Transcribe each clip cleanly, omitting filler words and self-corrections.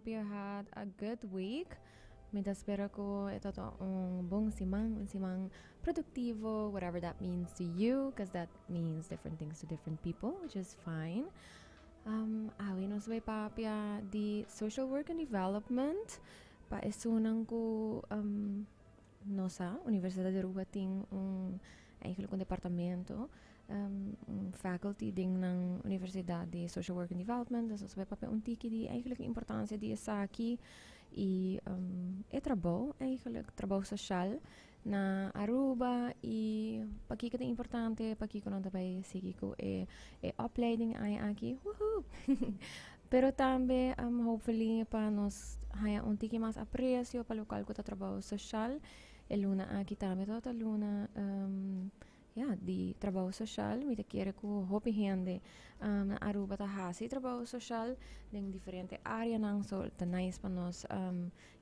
hope you had a good week. Mi ta spera cu e tabata un bon siman, un siman productivo, whatever that means to you, because that means different things to different people, which is fine. Awe nos bay papia di social work and development. Pa esunnan cu no sa, Universidad di Aruba tin un eigenlijk un departamento, un faculty den nan universidad di social work and development. Dus nos bay papia un tiki di eigenlijk importancia di esaki y e trabou eigenlijk, trabou social na Aruba y pakico ta importante, pakico nan ta bay sigui cu e opleiding aki. Woohoo! Pero tambe hopefully pa nos haya un tiki mas aprecio pa locual cu ta trabou social. E luna aki tambe ta luna ja, di trabou social. Mi ta kere cu hopi hende na Aruba ta haci trabou social den diferente areanan, so ta nice pa nos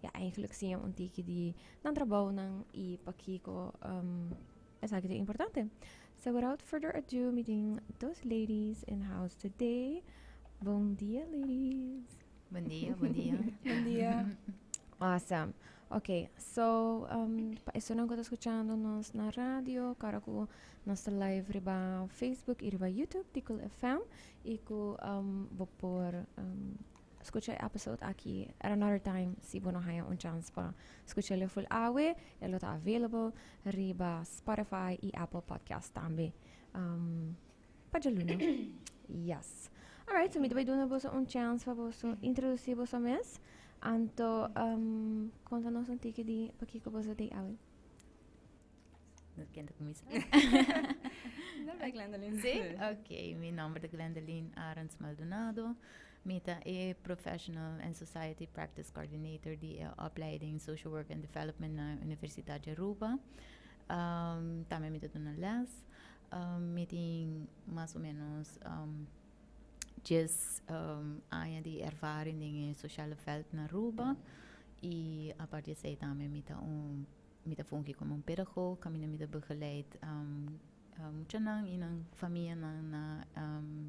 ja, eigenlijk siña un tiki di nan trabounan y pakico esaki ta importante. So without further ado, mi tin dos ladies in house today. Bon dia, ladies. Bon dia, bon dia. Bon dia. Awesome. Okay, so pa esunnan cu ta scuchando nos na radio, cara cu nos ta live riba Facebook y riba YouTube di Cool FM y cu bo por scucha e episode aki at another time si bo no haya un chance pa scucha e full awe, e lo ta available riba Spotify y Apple Podcast tambe. Pa djaluna. Yes. Alright, so mi ta bay duna boso un chance pa boso introduci boso mes. Anto, conta nos un tiki di pakico boso t'ey awe. Ken ta cuminsa? Dale, Glendeline. Si? Ok, mi nomber ta Glendeline Arends Maldonado. Mi ta e Professional and Society Practice Coordinator di e opleiding Social Work and Development na Universidad di Aruba. Tambe mi ta duna les. Mi tin mas o menos 10 aña di ervaring den e sociale veld na Aruba. Y aparte di esey tambe mi ta fungi como un pedagoog, caminda mi ta begeleid muchanan y nan famianan na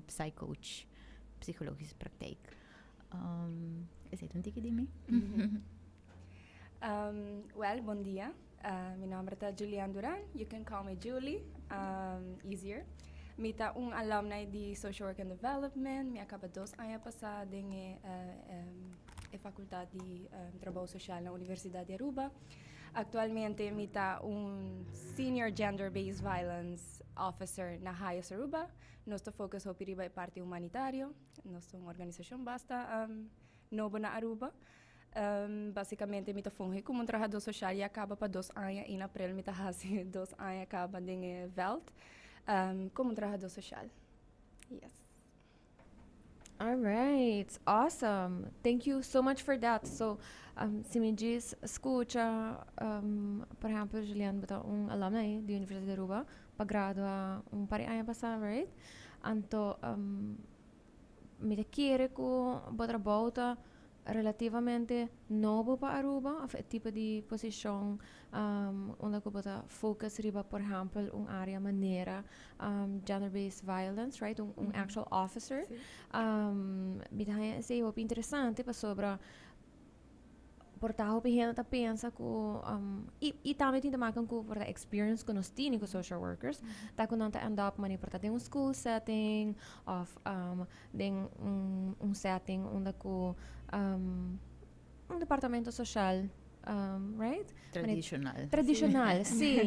psycoach, psychologische praktijk. Esey ta un tiki di mi. Well, bon dia. Mi nomber ta Julian Duran. You can call me Julie, easier. Mi ta un alumni di Social Work and Development. Mi a caba 2 aña pasa den e facultad di Trabou Social na Universidad di Aruba. Actualmente mi ta un Senior Gender-Based Violence Officer na HIAS Aruba. Nos ta focus hopi riba e parti humanitario. Nos ta un organisacion basta nobo na Aruba. Basicamente mi ta fungi como un trahador social y a caba pa 2 aña, na april mi ta haci 2 aña caba den e veld como un trahador social. Yes. All right, awesome. Thank you so much for that. So, si mi djis scucha, por ehempel, Julian, bo ta un alumni di Universidad di Aruba, pa gradua un par di aña pasa, right? Anto, mi ta kere cu bo trabou ta relativamente nobo pa Aruba, of e tipo di posicion unda cu bo ta focus riba, por ehempel, un area manera gender-based violence, right? Un actual officer. Mi ta haya esey hopi interesante pasobra por ta hopi hende ta pensa cu y tambe tin te maken cu por ta experience cu nos tin cu social workers, ta cu nan ta end up mani por ta den un school setting of den un setting unda cu un departamento social, right? Tradicional. Tradicional, si.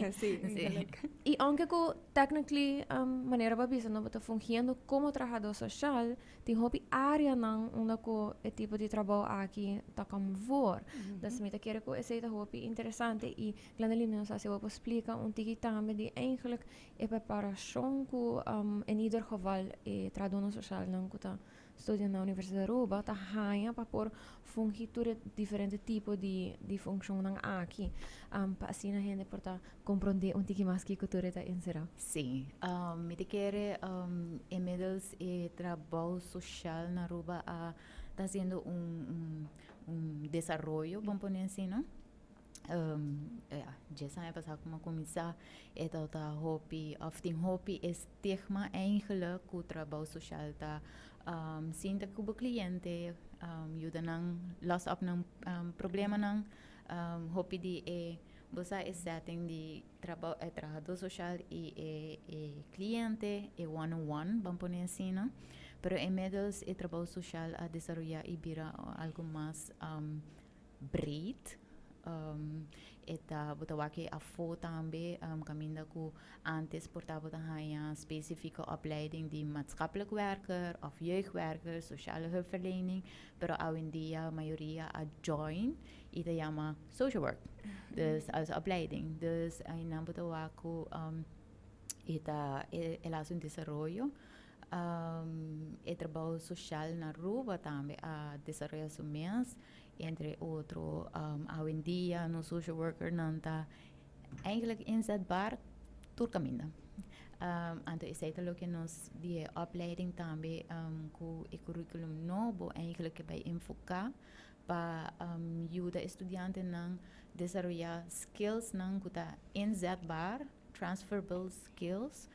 Y aunke cu technically, manera bo a bisa, no ta fungiendo como trahador social, tin hopi areanan unda cu e tipo di trabou aki ta kom voor. Dus mi ta kere cu esey ta hopi interesante y, Glendeline, no sa si bo por splica un tiki tambe di eigenlijk e preparacion cu in ieder geval e trahadornan socialnan cu ta studia na Universidad di Aruba ta haya pa por fungi tur e diferente tipo di funcionnan aki, pa asina hende por ta comprende un tiki mas kico tur e ta encera. Si, mi ta kere inmiddels e trabou social na Aruba a ta haciendo un desaroyo, bon pone asina, no? Ja, 10 aña pasa cu mi a cuminsa e ta hopi of tin hopi estigma eigenlijk cu trabou social ta sinta cu bo cliente. Yuda nan los op nan problemanan. Hopi di e bo sa e setting di trabou e trahadó social i e kliente, e one on one, ban pone asina. Pero inmiddels e trabou social a desaroyá i bira algo mas breed. E ta bo ta wak e afó tambe, kaminda ku antes por ta bo ta haña spesifiko opleiding di maatschappelijk werker òf jeugdwerker, sociale hulpverlening, pero awendia mayoria a join i ta yama social work, dus als opleiding. Dus einan bo ta wak ku e ta el a hasi un desaroyo. E trabou social na Aruba tambe a desaroya su mes. Entre otro, awendia nos social workernan ta eigenlijk inzetbaar tur kaminda. Anto esei ta loke nos di e opleiding tambe ku e curriculum nobo eigenlijk ke bai enfoká pa yuda e studiantenan desaroyá skillsnan ku ta inzetbaar, transferable skills,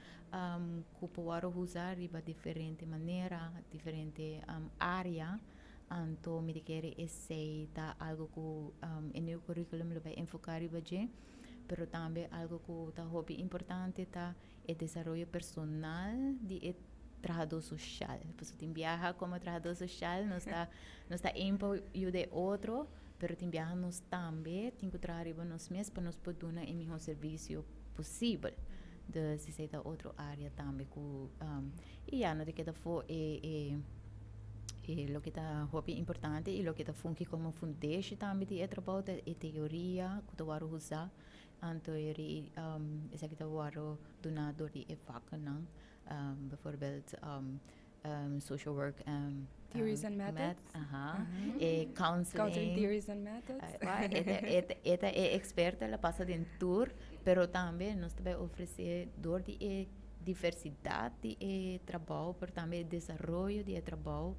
ku por wòrdu usa riba diferente manera, diferente área. Anto mi ta kere esei ta algo ku e new curriculum lo bai enfoká riba dje, pero tambe algo ku ta hopi importante ta e desaroyo personal di e trahadó soshal. Pasobra tin biaha komo trahadó soshal nos ta ein pa yuda e otro, pero tin biaha nos tambe tin ku traha riba nos mes pa nos por duna e mihó servisio posibel. Dus esei ta otro área tambe ku i ya no ta keda afó e loke ta hopi importante i loke ta fungi komo fundeshi tambe di e trabou ta e teoria ku ta wòrdu usá. Anto esaki ta wòrdu duná dor di e vaknan, bijvoorbeeld social work Theories and methods. Aha. E counseling. Counseling theories and methods. E ta e experto, el a pasa den tur, pero tambe nos ta bai ofrece dor di e diversidad di e trabou, pero tambe e desaroyo di e trabou.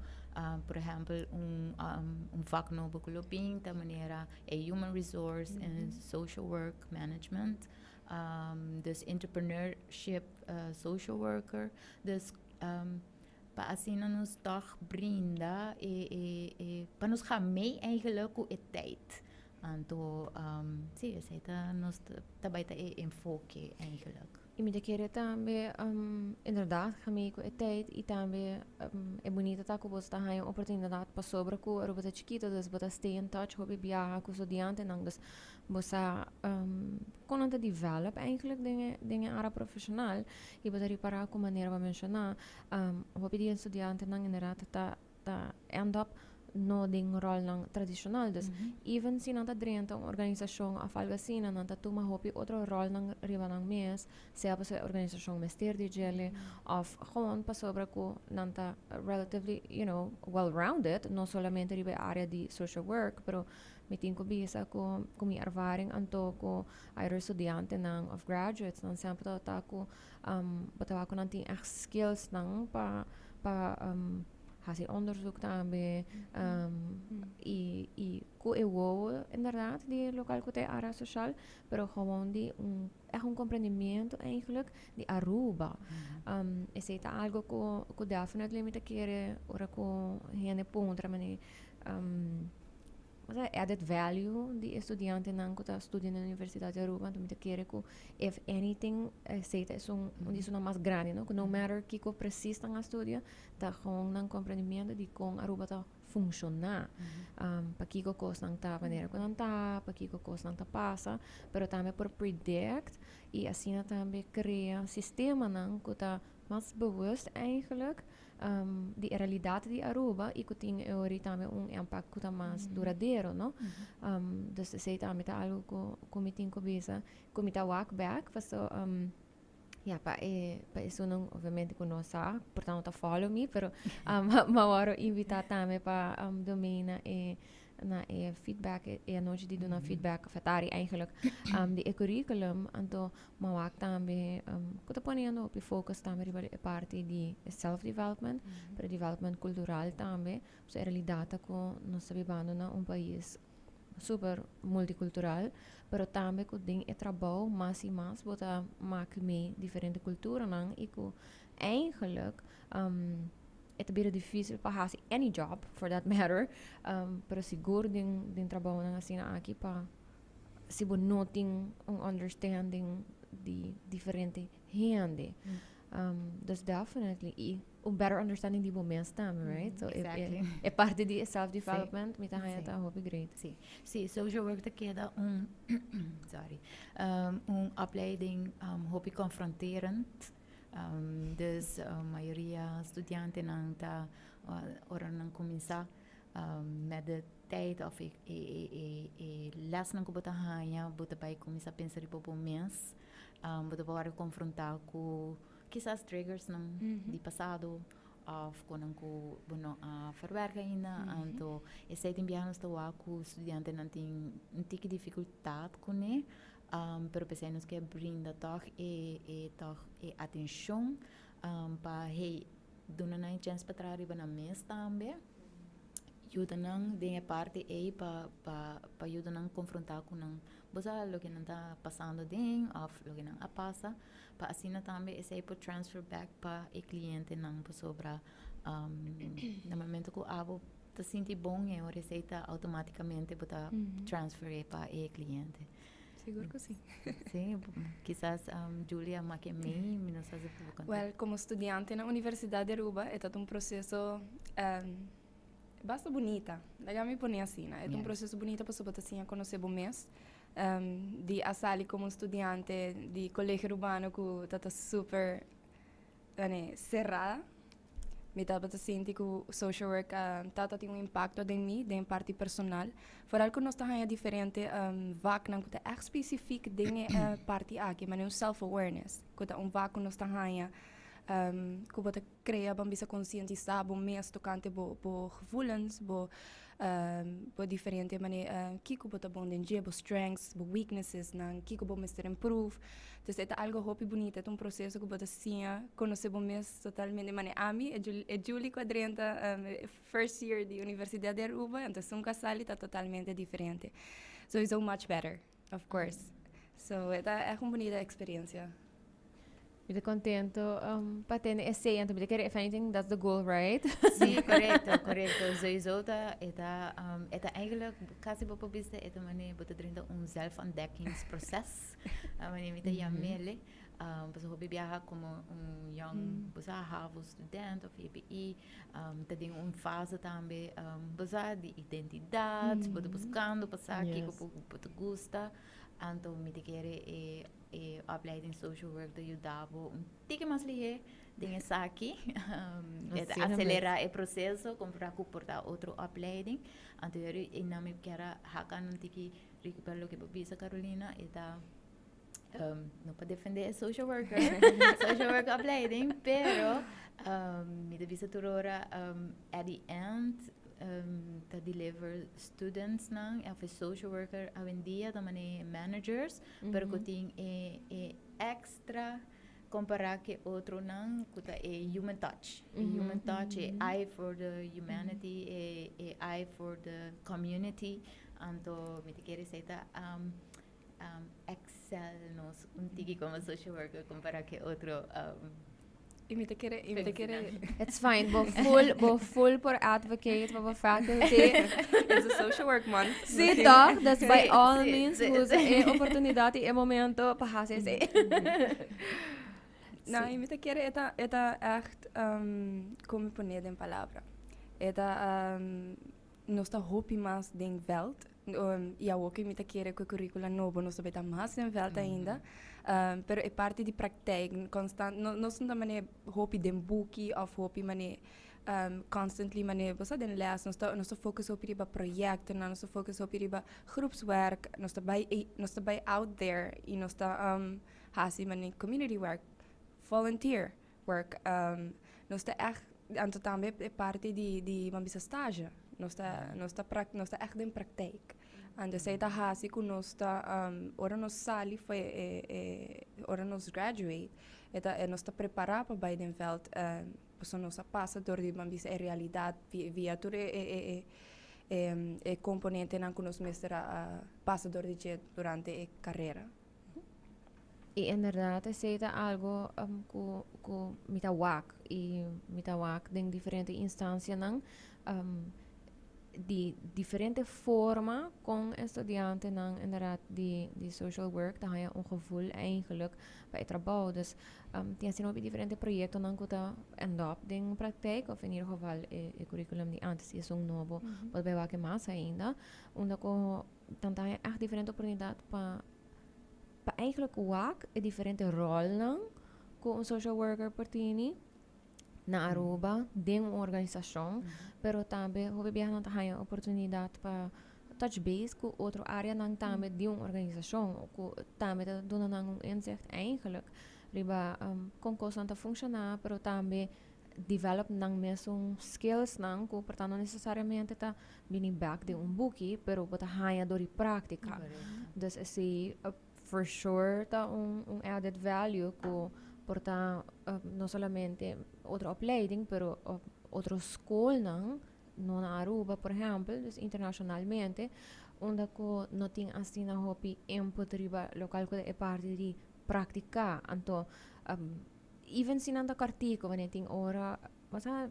Por ehempel, un vak nobo cu lo bin ta manera e human resource en social work management. Dus entrepreneurship, social worker. Dus pa asina nos toch brinda e pa nos ga mee eigenlijk cu e tijd. Anto si, esey ta nos ta bay ta e enfoke eigenlijk. I mi ta kere tambe, inderdaad, ga mee cu e tijd y tambe e bunita ta cu bo ta haya un oportunidad pasobra cu Aruba ta chikito, dus bo ta stay in touch hopi biaha cu studiantenan, dus bo sa con nan ta develop eigenlijk den e area profesional y bo ta ripara cu manera bo a menciona, hopi di e studiantenan inderdaad ta end up no den rolnan tradicional. Dus even si nan ta drenta un organisacion of algo asina, nan ta tuma hopi otro rolnan riba nan mes, sea pasobra e organisacion mester di djele of gewoon pasobra cu nan ta relatively well rounded, no solamente riba e area di social work, pero mi tin cu bisa cu mi ervaring anto cu ayer studiantenan of graduates nan semper ta cu bo ta wak cu nan tin echt skills nan pa hasi onderzoek tambe y cu e wowo inderdaad di local cu ta e area social, pero gewoon di un echt un comprendimiento eigenlijk di Aruba. Esey ta algo cu definitely mi ta kere ora cu hende puntra mane added value di estudiantenan cu ta studia na Universidad di Aruba, anto mi ta kere cu if anything esey ta esun un di esunnan mas grandi, no? Cu no matter kico precies nan a studia, ta gewoon nan comprendimiento di con Aruba ta funciona. Pakico cosnan ta manera cu nan ta, pakico cosnan ta pasa, pero tambe por predict y asina tambe crea sistemanan cu ta mas bewust eigenlijk di e realidad di Aruba y cu tin e tambe un impact cu ta mas duradero, no? Dus esey tambe ta algo cu mi tin cu bisa, cu mi ta wak back, paso ja, pa esunnan obviamente cu no sa, por tanto ta follow me, pero m'a wordo invita tambe pa duna na e feedback, e anochi di duna feedback, of tari eigenlijk, di e curriculum, anto m'a wak tambe, cu ta poniendo hopi focus tambe riba e parti di self-development, pero development cultural tambe, so e realidad ta cu nos ta bibando na un pais super multicultural, pero tambe cu den e trabou mas y mas bo ta maak mee diferente culturanan y cu eigenlijk E ta bira dificil pa haci any job, for that matter, pero sigur den trabounan asina aki, pa si bo no tin un understanding di diferente hende. Dus definitely y un better understanding di bo mes tambe, right? So e parti di self development mi ta haya ta hopi great. Si, social work ta keda un, sorry, un opleiding hopi confronterend. Dus mayoria studiantenan ta ora nan cuminsa, met de tijd of e lesnan cu bo ta haya, bo ta bay cuminsa pensa riba bo mes. Bo ta wordo confronta cu kisas triggers nan di pasado of cu cu bo no a verwerken ainda. Anto, esey tin biaha nos ta wak cu studiantenan tin un tiki dificultad cune, pero pesey nos kier brinda toch e atencion pa, hey, duna nan chance pa traha riba nan mes tambe. Yuda nan den e parti ey pa yuda nan confronta cu nan, bo sa, loke nan ta pasando den of loke nan a pasa, pa asina tambe esey por transfer back pa e clientenan, pasobra na momento cu abo ta sinti bon e ora esey ta automaticamente bo ta transfer pa e cliente. Sigur cu si. Si, kisas Julia mas cu mi, no sa si bo conta. Well, como studiante na Universidad di Aruba, e ta un proceso basta bunita. Laga mi pone asina, no? E un proceso bunita pasobra bo ta siña conoce bo mes. Di a sali como studiante di Colegio Arubano cu ta super cera. Mi tabata sinti cu social work tata tin un impacto den mi, den parti personal. Vooral cu nos ta haya diferente vaknan cu ta echt specifiek den e parti aki, maar un self-awareness, cu ta un vak cu nos ta haya cu bo ta crea, ban bisa, conscientisa bo mes tocante bo gevoelens, bo diferente manera, kiko bo ta bon den dje, bo strengths, bo weaknesses nan, kiko bo mester improve. Dus e ta algo hopi bunita, e ta un proceso cu bo ta siña conoce bo mes totalmente. Mane ami, e Julie cu a drenta first year di Universidad di Aruba, anto esun cu a sali ta totalmente diferente. So it's so much better, of course. So e ta echt un bunita experiencia. Mi ta contento pa tene esey, anto mi ta kere, if anything, that's the goal, right? Si, corecto. Sowieso e ta eigenlijk casi, bo por bisa, e ta manera bo ta drenta un zelfontdekkingsproces. Manera mi ta yam'ele. Pasobra hopi biaha como un young, bo sa, havo student of EPI, ta den un fase tambe, bo sa, di identidad, bo ta buscando pa sa kico bo ta gusta. Anto mi ta kere e opleiding social work ta yuda bo un tiki mas lihe den esaki. E ta acelera e proceso compara cu por ta otro opleiding. Anto e nan mi kier haka un tiki riba loke bo bisa, Carolina, e ta no pa defende e social worker opleiding, pero mi ta bisa tur ora, at the end ta deliver students nan of e social worker awendia ta mane managers, pero cu tin e extra compara cu otro nan, cu ta e human touch, e human touch, e eye for the humanity, e eye for the community. Anto mi ta kere esey ta excel nos un tiki como social worker compara cu otro. Y mi ta kere It's fine. Bo full por advocate pa bo faculty. It's a social work month. Si, toch? Dus by all means, usa e oportunidad y e momento pa haci esey. No, y mi ta kere e ta echt, con mi pone den palabra. E ta nos ta hopi mas den veld. Y awor cu mi ta kere cu curricula nobo nos ta mas den veld ainda. Pero e parti di praktijk constant no, nos no ta mane hopi den buki of hopi mane constantly mane bo sa den les. Nos ta focus hopi riba projecten, nos ta focus hopi riba groepswerk, nos ta bay out there y nos ta hasi mane community work, volunteer work. Nos ta echt, anto tambe e parti di ban bisa stage, nos ta echt den praktijk. Anto esey ta hasi cu nos ta, ora nos sali for e, ora nos graduate, nos ta prepara pa bay den veld, paso nos a pasa door di, ban bisa, e realidad via tur e componentenan cu nos mester a pasa door di dje durante e carera. Y inderdaad, esey ta algo cu mi ta wak y mi ta wak den diferente instancianan di diferente forma con estudiantenan inderdaad di social work ta haya un gevoel eigenlijk pa e trabou. Dus tin asina hopi diferente proyectonan cu ta end up den praktijk, of in ieder geval e curriculum di antes y esun nobo por bay wak mas ainda, unda cu nan ta haya echt diferente oportunidad pa eigenlijk wak e diferente rolnan cu un social worker por tini na Aruba, den un organisacion, pero tambe hopi biaha nan ta haya oportunidad pa touch base cu otro areanan tambe di un organisacion, cu tambe ta duna nan un inzicht eigenlijk riba con cosnan ta funciona, pero tambe develop nan mesun skills nan cu por ta no necesariamente ta bini back den un buki, pero bo ta haya door di practica. Dus asina for sure ta un added value cu por ta no solamente otro opleiding, pero otro scolnan, no na Aruba, por ehempel, dus internacionalmente, unda cu no tin asina hopi input riba local cu e parti di practica. Anto, even si nan ta cortico, wanneer tin ora, basta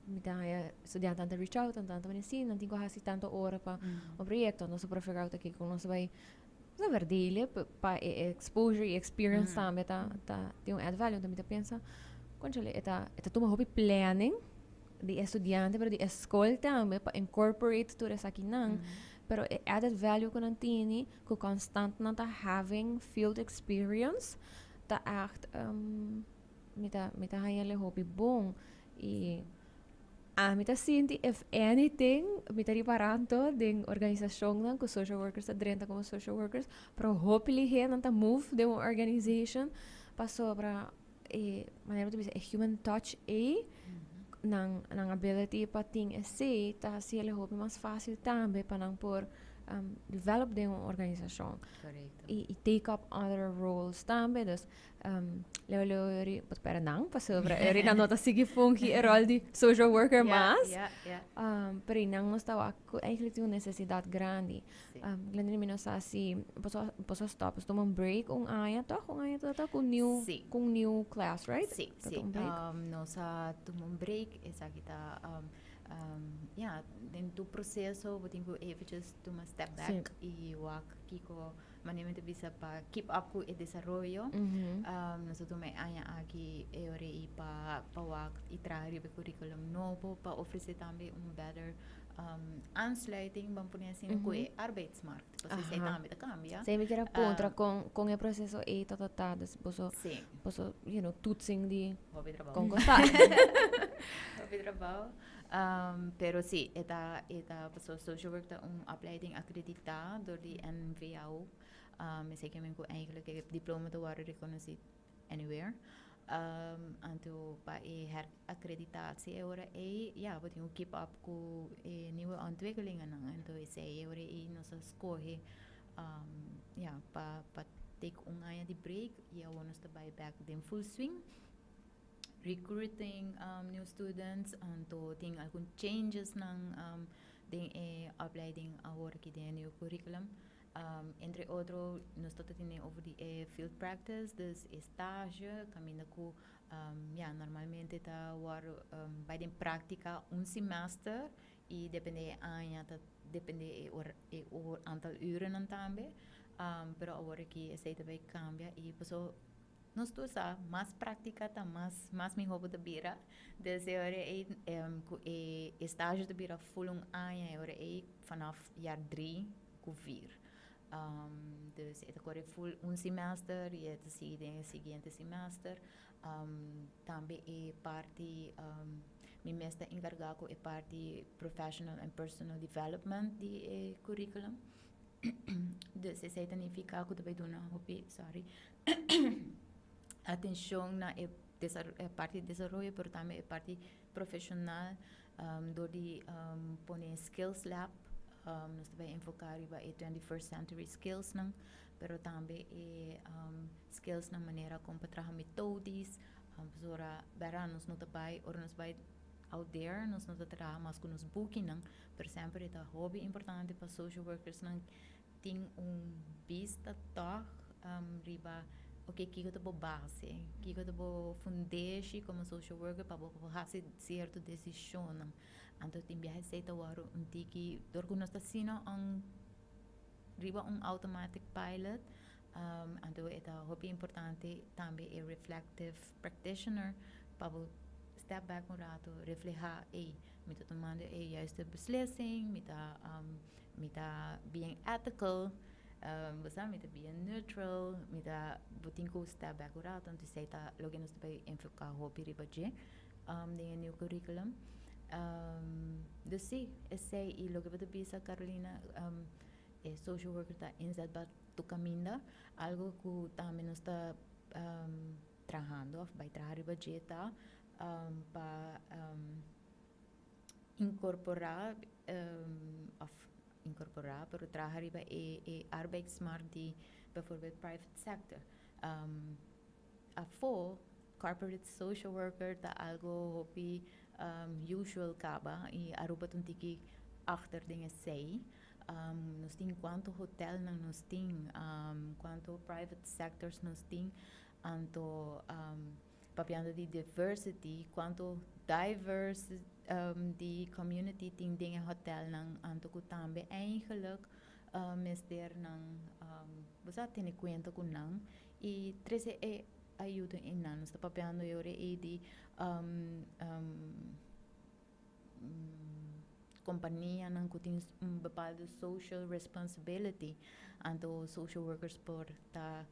mi ta haya studiantenan ta reach out, anto wanneer si nan tin cu haci tanto ora pa un proyecto, nos por figure out aki con nos bay sa verdelen pa e exposure y experience tambe ta tin un add value. Anto mi ta pensa, conchale, e ta tuma hopi planning di estudiante, pero di school tambe pa incorporate tur esakinan. Pero e added value cu nan tini, cu constant nan ta having field experience, ta echt mi ta haya hopi bon. Y ami ta sinti, if anything, mi ta riparando den organisacionnan cu social workers ta drenta como social workers, pero hopi lihe nan ta move den un organization pasobra e manera bo ta bisa, e human touch e nan ability pa tin esey ta haci hopi mas facil tambe pa nan por develop den un organisacion y take up other roles tambe. Dus leo leo eri pot pera nan pasobra eri nan no ta sigui fungi e rol di social worker mas. Pero nan nos ta cu eigenlijk tin un necesidad grandi. Glendine, mi no sa si boso stop, boso tuma un break un aña, toch? Un aña ta cu new cu un new class, right? Si, Ta si. un break? Nos a tuma un break, esaki ta ja, den tur proceso, bo tin cu eventjes tuma step back y wak kiko manera mi ta bisa pa keep up cu e desaroyo. Nos a tuma e aña aki e ora y pa wak y traha riba e curriculum nobo pa ofrece tambe un better aansluiting, ban pone asina, cu e arbeidsmarkt. Pasobra esey tambe ta cambia. Si, mi kier a puntra con e proceso e ta, dus boso boso toetsing di Hopi trabou. Con costa. Hopi trabou. Pero si, e ta paso social work ta un opleiding acredita door di NVAO. Esey kiermen cu eigenlijk e diploma ta worden reconoci anywhere. Anto pa e heracreditatie e ora ey, ja, bo tin cu keep up cu e nieuwe ontwikkelingen nan. Anto esey e ora ey nos a scoge ja, pa take un aña di break y awor nos ta bay back den full swing. Recruiting new students, anto tin algun changes nan den e opleiding awor aki den e nieuwe curriculum. Entre otro, nos ta tene over di e field practice, dus e stage, caminda cu ja, normalmente ta war bay den practica un semester y depende e aña, ta depende e aantal uren tambe. Pero awor aki esey ta bay cambia y paso nos tur sa, mas practica ta mas miho bo ta bira. Dus e ora ey cu e stage ta bira full un aña e ora ey vanaf jaar 3 cu 4. Dus e ta core full un semester y e ta sigui den e siguiente semester. Tambe e parti mi mes ta encarga cu e parti professional and personal development di e curriculum. Dus esey ta significa cu ta bay duna hopi, sorry, atencion na e parti di desaroyo, pero tambe e parti profesional door di pone skills lab. Nos ta bay enfoca riba e 21st century skills nan, pero tambe e skills na manera con pa traha methodisch. Pasobra bera nos no ta bay, ora nos bay out there, nos no ta traha mas cu nos bukinan, pero semper e ta hopi importante pa social workers nan tin un bista toch riba. Ok, kiko ta bo base? Kiko ta bo fundeshi como social worker pa bo hasi cierto decision? Anto tin biaha esey ta wòrdu un tiki dor ku nos ta asina un riba un automatic pilot. Anto e ta hopi importante tambe e reflective practitioner pa bo step back un rato, refleha: "Hey, mi ta tumando e juiste beslissing? Mi ta being ethical, bo sa, mi ta being neutral?" Mi ta bo tin ku step back un rato. Anto esey ta loke nos ta bay enfoca hopi riba dje den e new curriculum. Dus si, esey y loke bo ta bisa, Carolina, e social worker ta inzetbaar tur caminda. Algo ku tambe nos ta trahando of bay traha riba dje ta pa incorpora of incorpora, pero traha riba e arbeidsmarkt di bijvoorbeeld private sector. Afo corporate social worker ta algo hopi usual caba y Aruba ta un tiki achter den esey. Nos tin cuanto hotel nan nos tin, cuanto private sectors nos tin, anto papiando di diversity, cuanto diverse di community tin den hotel nan, anto ku tambe eigenlijk mester nan bo sa tene cuenta ku nan y trece e ayuda in nan. Nos ta papiando yore e di compania nan ku tin un bepaalde social responsibility, anto social workers por ta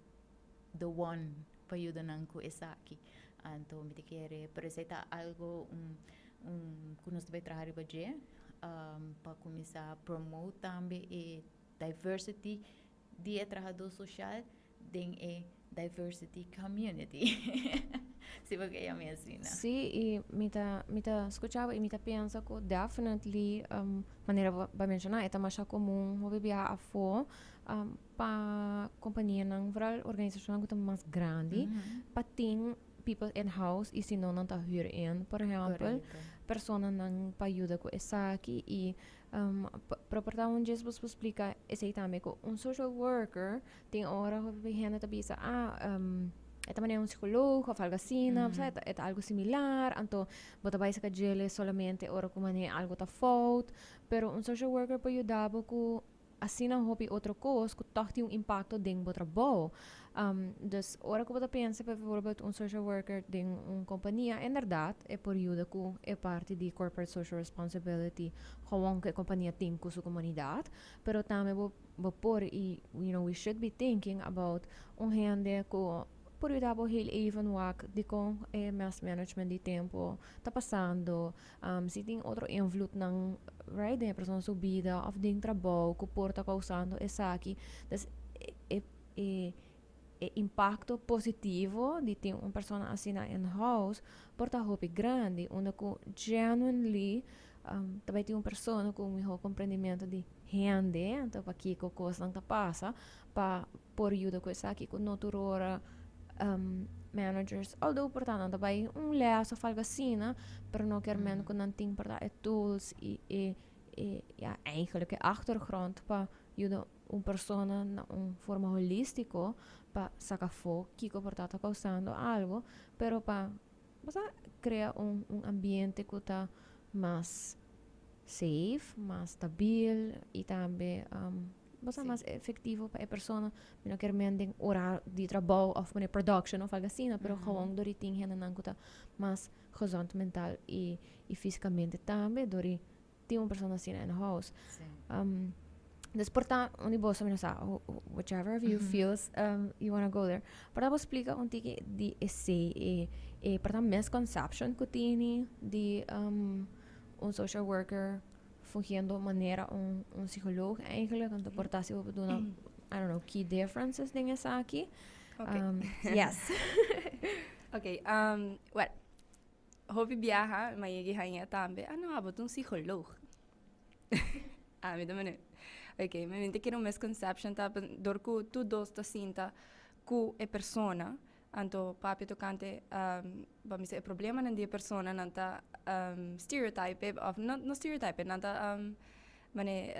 the one pa yuda nan ku esaki. Anto mi ta kere, pero esey ta algo un ku nos ta bay traha riba dje pa cuminsa promote tambe e diversity di e trahador social den e diversity community. Si bo ke yama asina. Si, y mi ta scucha bo y mi ta pensa cu definitely, manera bo menciona, e ta mas comun hopi biaha afo pa compania nan, vooral organisacion cu ta mas grandi, pa tin people in house y si no, nan ta huur in, por ehempel, persona nan pa yuda cu esaki. Y pero por ta un djes bo explica esey tambe, cu un social worker tin ora hopi hende ta bisa: "Ah, e ta manera un psicologo of algo asina, mm. E ta algo similar, anto bo ta bay saca djele solamente ora cu mane algo ta fout." Pero un social worker por yuda bo cu asina hopi otro cos cu toch tin un impacto den bo trabou. Dus ora cu bo ta pensa bijvoorbeeld un social worker den un compania, inderdaad, e por yuda cu e parti di corporate social responsibility, gewoon cu e compania tin cu su comunidad, pero tambe bo por y we should be thinking about un hende cu por yuda bo heel even wak di con e mismanagement di tempo ta pasando, si tin otro invloed nan, right, den e persona su bida of den trabou cu por ta causando esaki. Dus e impacto positivo di tin un persona asina in house por ta hopi grandi, unda cu genuinely tambe tin un persona cu un miho comprendimento di hende, anto pakico cosnan ta pasa, pa por yuda cu esaki, cu no tur ora managers, although por ta nan ta bay un les of algo asina, pero no kier men cu nan tin por ta e tools y e, ja, eigenlijk e achtergrond pa yuda un persona na un forma holistico pa saca afo kico por ta causando algo, pero pa crea un ambiente cu ta mas safe, mas stabiel y tambe mas efectivo pa e persona. Mi no kier men den ora di trabou of manera production of algo asina, pero gewoon door di tin hende nan cu ta mas gezond mental y fisicamente tambe, door di tin un persona asina in house. Dus por ta un di boso, mi no sa, whichever of you feels you wanna go there. Por ta bo explica un tiki di esey e por ta misconception cu tini di un social worker fungiendo manera un psicoloog eigenlijk, anto por ta si bo duna, I don't know, key differences den esaki. Okay. Yes. Okay, well, hopi biaha, m'a yega haña tambe: "Ah no, abo ta un psicoloog." Ah, mi tambe. Ok, mi ta kere un misconception ta dor cu tur dos ta sinta cu e persona, anto papia tocante ban bisa e problema nan di e persona, nan ta stereotype of no, no stereotype, nan ta mane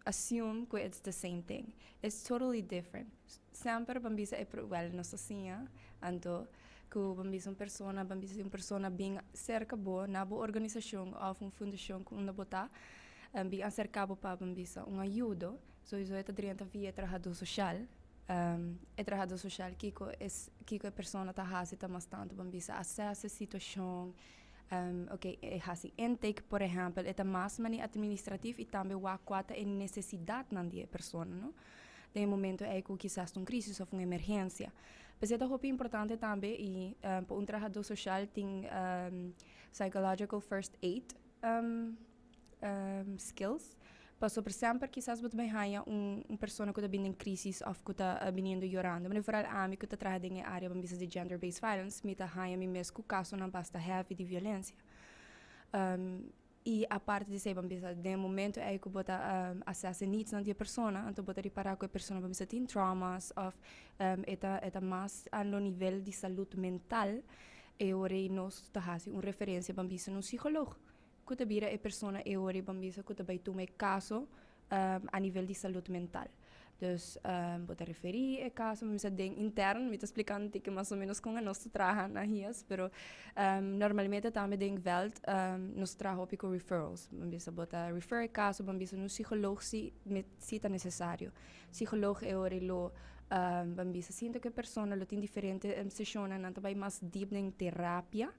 assume cu it's the same thing. It's totally different. Semper ban bisa e well, nos asina, anto cu ban bisa un persona, ban bisa un persona bin cerca bo na bo organisacion of un fundacion cu unda bo ta, bin acerca bo pa, ban bisa, un ayudo, sowieso e ta drenta via trahador social. E trahador social, kico e persona ta hasi ta mas tanto, ban bisa, assess e situacion, ok, e hasi intake, por ehempel, e ta mas mani administrativo y tambe wak cua ta e necesidad nan di e persona, no? Den momento ey cu kisas un crisis of un emergencia. Pues ta hopi importante tambe y pa un trahador social tin psychological first aid skills. Pasobra semper kisas bo tambe haya un persona cu ta bin den crisis of cu ta biniendo yorando. Maar vooral ami cu ta traha den area, ban bisa, di gender-based violence, mi ta haya mi mes cu casonan basta heavy di violencia. Y aparte di esey, ban bisa, den momento ey cu bo ta assess needs nan di persona, anto bo ta ripara cu e persona, ban bisa, tin traumas of e ta mas na nivel di salud mental, e ora nos ta hasi un referencia, ban bisa, un psicologo cu ta bira e persona e ora, ban bisa, cu ta bay tuma caso a nivel di salud mental. Dus bo ta referi e caso, ban bisa, den interno, mi ta explicando cu mas o menos con nos ta traha na HIAS, pero normalmente tambe den veld nos ta traha hopi cu referrals. Ban bisa, bo ta refer e caso, ban bisa, un psicologo si ta necesario. Psicologo e ora lo ban bisa, sinta cu e persona, lo tin diferente sesion, nan ta bay mas deep den terapia,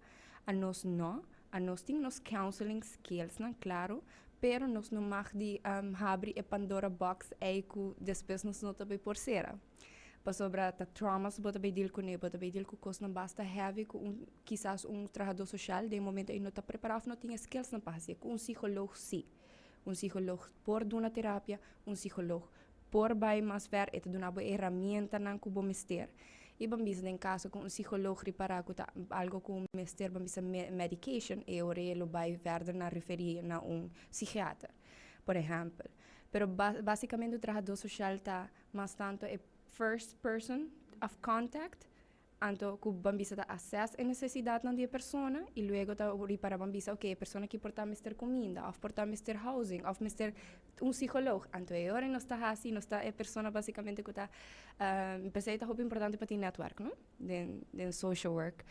anos no. Anos tin nos counseling skills nan, claro, pero nos no mag di habri e Pandora box ey cu despues nos no ta bay por cera. Pasobra ta traumas bo ta bay deal cune, bo ta bay deal cu cosnan basta heavy cu kisas un trahador social den momento ey no ta prepara of no tin skills nan pa haci. Cu un psicologo si. Un psicologo por duna terapia, un psicologo por bay mas ver, e ta duna bo herramientanan cu bo mester. Y ban bisa, den caso cu un psicologo ripara cu ta algo cu mester, ban bisa, medication, e ora lo bay verder na referi na un psikiater, por ehempel. Pero basicamente e trahador social ta mas tanto e first person of contact, anto cu, ban bisa, ta assess e necesidad nan di e persona y luego ta ripara, ban bisa, ok, e persona aki por ta mester cuminda of por ta mester housing of mester un psicologo. Anto e ora nos ta hasi, nos ta e persona basicamente cu ta p'esey ta hopi importante pa tin network, no? Den social work.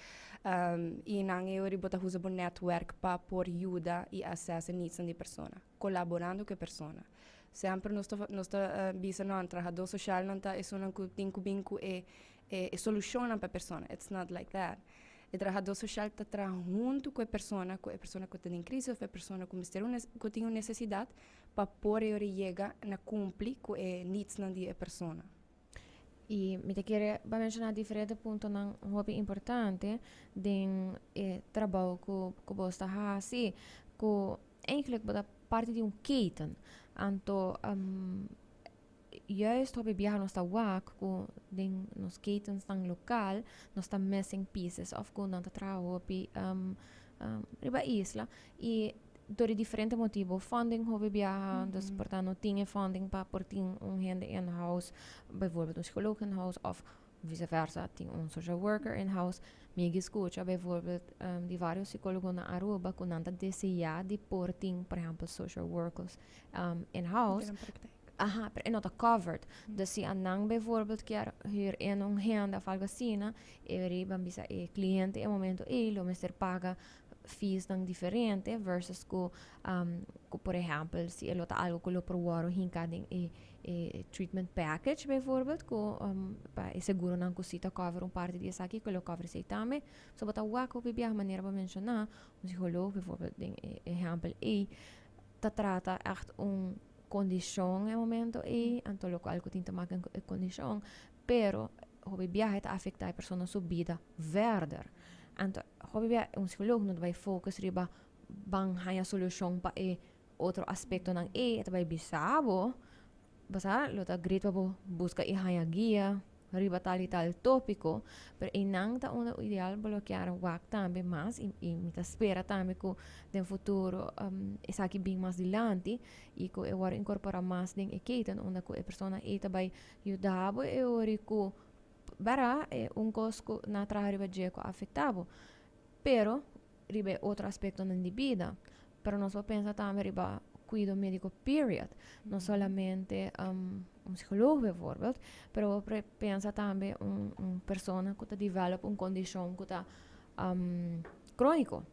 Y nan e ora bo ta usa bo network pa por yuda y assess e needs di persona, colaborando cu e persona. Semper nos ta bisa no, trahador social nan ta esunnan cu tin cu bin cu e solucion pa e persona. It's not like that. E trahador social ta traha hunto cu e persona, cu e persona cu ta den crisis of e persona cu mester cu tin un necesidad pa por yega na cumpli cu e needs nan di e persona. Y mi ta kere pa menciona diferente puntonan hopi importante den e trabou cu bo ta hasi, cu eigenlijk bo ta parti di un keten. Anto juist hopi biaha nos ta wak cu den nos ketens tan local nos ta missing pieces of cu nan ta traha hopi riba isla y door di diferente motibo, funding hopi biaha, dus por ta no tin funding pa por tin un hende in house, bijvoorbeeld un psycholoog in house of vice versa, tin un social worker in house. Mi a scucha bijvoorbeeld di varios psicologo na Aruba cu nan ta desea di por tin, por ehempel, social workers in house. Den praktijk. Aha, pero e no ta covered. Dus si nan bijvoorbeeld kier huur in un hende of algo asina, e ora ban bisa e cliente e momento e lo mester paga fees dan diferente versus cu, por ehempel, si e lo ta algo cu lo por wordo hinca den e treatment package bijvoorbeeld, cu pa e seguro nan cu si ta cover un parti di esaki, cu lo cover esey tambe. So bo ta wak hopi biaha, manera bo a menciona, un psicologo bijvoorbeeld, den e ehempel e ta trata echt un condicion e momento e anto locual cu tin te maken cu e condicion, pero hopi biaha ta afecta e persona su bida verder. Anto hopi biaha un psicologo no ta bay focus riba ban haya solucion pa e otro aspecto nan e ta bay bisa bo, basa lo ta great pa bo busca e haya guia riba tal y tal topico, pero e nan ta unda ideal bo lo kier wak tambe mas y mi ta spera tambe cu den futuro esaki bin mas dilanti y cu e word incorpora mas den e keten unda cu e persona e ta bay yuda bo e ori cu bara e un cos cu na traha riba dje cu afecta bo, pero riba e otro aspecto nan di bida. Pero nos por pensa tambe riba Cuido medico, period. No solamente un psicologo bijvoorbeeld, pero pensa tambe un persona cu ta develop un condicion cu ta cronico,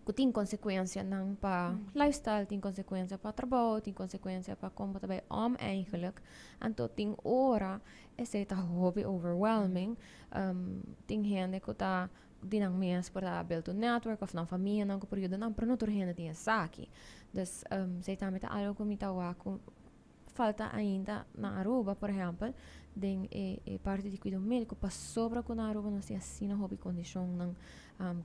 cu tin consecuencianan pa lifestyle, tin consecuencia pa trabou, tin consecuencia pa con bo ta bay om eigenlijk. Anto tin ora esey ta hopi overwhelming. Tin hende cu ta di nan mes por ta build un network of nan famianan cu por yuda nan, pero no tur hende tin esaki. Dus esey tambe ta algo cu mi ta wak cu falta ainda na Aruba, por ehempel, den e parti di cuido medico, pasobra cu na Aruba nos tin asina hopi condicionnan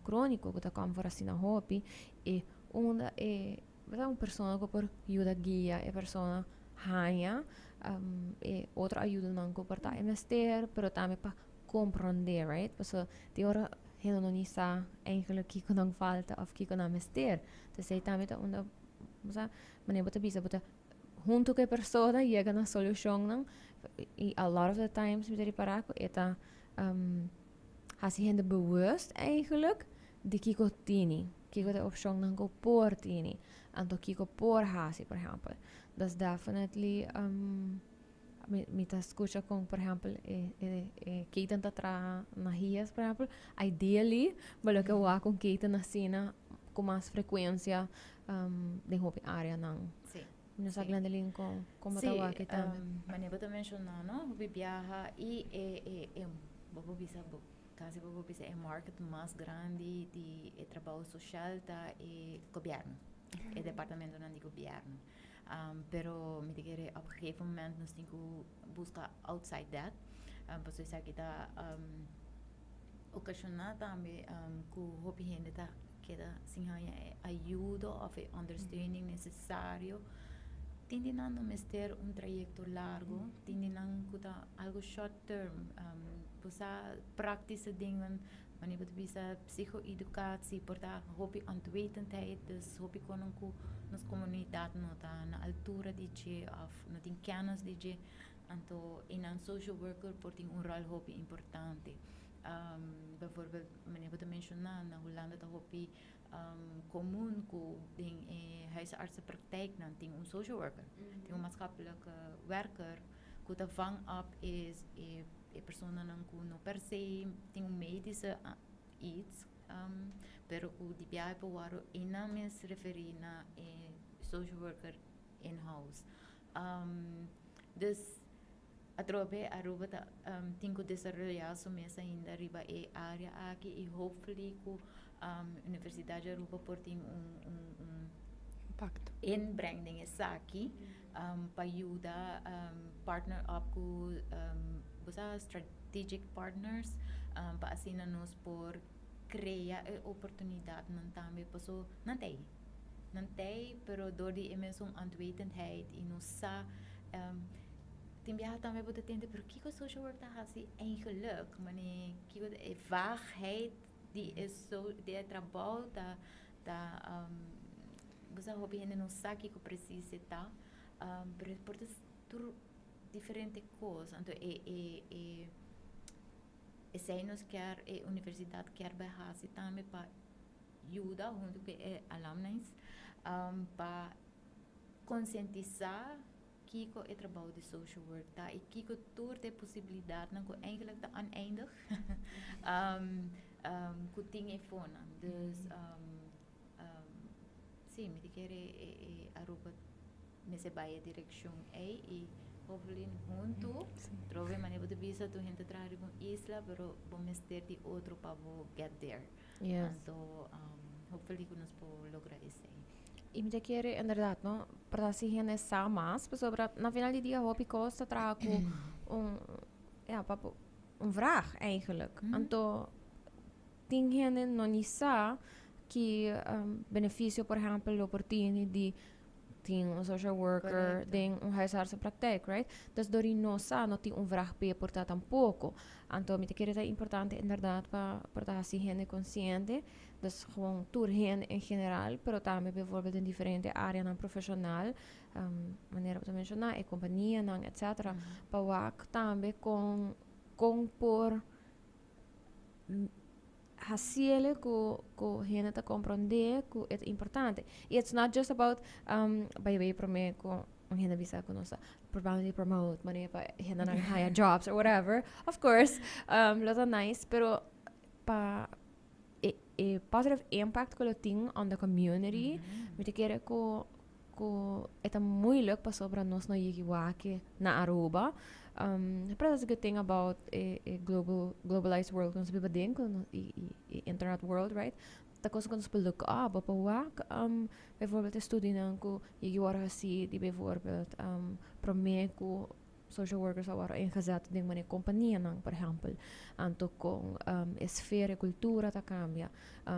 cronico cu ta come for asina hopi y unda e un persona cu por yuda guia e persona haya e otro ayudonan cu por ta e mester, pero tambe pa comprende, right? Pasobra tin ora hende no ni sa eigenlijk kico nan falta of kico nan mester. Entonces esey tambe ta unda, bo manera bo ta bisa, bo ta hunto cu e persona yega na solucionnan y a lot of the times mi ta ripara cu e ta haci hende bewust eigenlijk di kico tini, kico ta e opcionnan cu por tini, anto kico por haci, por ehempel. Dus definitely mi ta scucha con, por ehempel, e keten ta traha na HIAS, por ehempel, ideally bo lo ke wak un keten asina cu mas frecuencia den hopi areanan. No sa, Glendeline, con bo ta wak e tambe. Manera bo ta menciona, no, hopi biaha y e bo por bisa, casi bo por bisa e market mas grandi di e trabou social ta e gobierno, e departamentonan di gobierno. Pero mi ta kere op een gegeven moment nos tin cu busca outside that, pasobra esaki ta ocasiona tambe cu hopi hende ta keda sin haña e ayudo of e ondersteuning necesario. Tin di nan no mester un trayecto largo, tin di nan cu ta algo short term, bo sa practische dingen, wanneer bo ta bisa psycho-educatie por ta hopi onwetendheid, dus hopi konon cu nos comunidad no ta na altura di dje of no tin kennis di dje, anto einan social worker por tin un rol hopi importante. Bijvoorbeeld, manera bo ta menciona, na Hulanda ta hopi comun cu den e huisartsenpraktijknan tin un social worker, tin un maatschappelijk werker cu ta vang op e personanan cu no per se tin un medische iets, pero cu di biaha por wòrdu einan mes referi na e social worker in-house. Dus atrobe Aruba ta tin cu desaroya su mes ainda riba e area aki y hopefully cu Universidad di Aruba por tin un impacto inbreng den esaki pa yuda partner up cu bo sa strategic partners pa asina nos por crea e oportunidadnan tambe, paso nan ta ey. Nan ta ey, pero door di e mesun onwetendheid y no sa, tin biaha tambe bo ta tende, pero kico social work ta haci eigenlijk? Mane kico e vaagheid di e trabou ta, bo sa, hopi hende no sa kico precies e ta, pero por ta tur diferente cos. Anto e esey nos kier, e universidad kier bay haci tambe pa yuda hunto cu e alumni pa concientisa kico e trabou di social work ta y kico tur e posibilidadnan cu eigenlijk ta oneindig cu tin efonan. Dus si, mi ta kere e Aruba mester bay e direccion ey y hopefully hunto trobe. Manera bo ta bisa, tur hende ta traha riba un isla, pero bo mester di otro pa bo get there. Anto hopefully cu nos por logra esey. Y mi ta kere inderdaad, no? Pa si hende sa mas, pasobra na final di dia hopi cos ta traha cu un, ja, pa un vraag eigenlijk. Anto tin hende no ni sa ki beneficio, por ehempel, lo por tin di tin un social worker den un huisartsenpraktijk, right? Dus door di no sa, no tin un vraag pe por ta tampoco. Anto mi ta kere ta importante inderdaad pa ta haci hende consciente, dus gewoon tur hende en general, pero tambe bijvoorbeeld den diferente areanan profesional, manera bo ta menciona, e companianan, etc. Pa wak tambe con por Haciele cu cu hende ta comprende cu e ta importante. Y it's not just about, by the way, prome cu un hende bisa cu nos ta probando di promote manera pa hendenan haya jobs or whatever. Of course, lo ta nice, pero pa e e positive impact cu lo tin on the community, mi ta kere cu cu e ta moeilijk pasobra nos no yegi wak na Aruba. Pero that's a good thing about e e global globalized world cu nos biba den cu y y internet world, right? Ta cosa cu nos por look up, bo por wak bijvoorbeeld e studionan cu yegi worde haci di bijvoorbeeld prome cu social workers a worde ingezet den manera companianan, por ehempel. Anto con e sfera, e cultura ta cambia.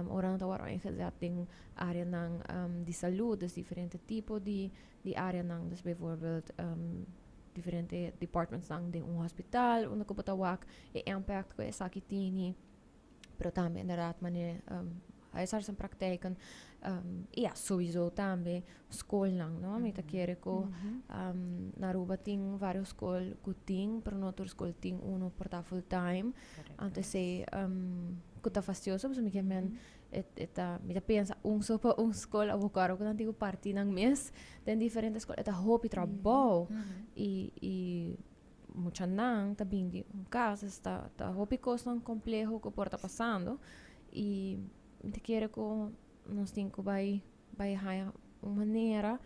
Ora nan ta worde ingezet den areanan di salud, dus diferente tipo di di areanan, dus bijvoorbeeld diferente departmentsnan den un hospital unda cu bo ta wak e impact cu esaki tini. Pero tambe inderdaad manera huisartsenpraktijken y ja, sowieso tambe scolnan, no? Mi ta kere cu na Aruba tin varios scol cu tin, pero no tur scol tin uno por ta full time. Anto esey cu ta fastioso pasobra mi kier men e ta, mi ta pensa un so pa un scol awor cu nan tin cu parti nan mes den diferente scol, e ta hopi trabou y muchanan ta bin di un cas, es ta ta hopi cosnan compleho cu por ta pasando y mi ta kere cu nos tin cu bay bay haya un manera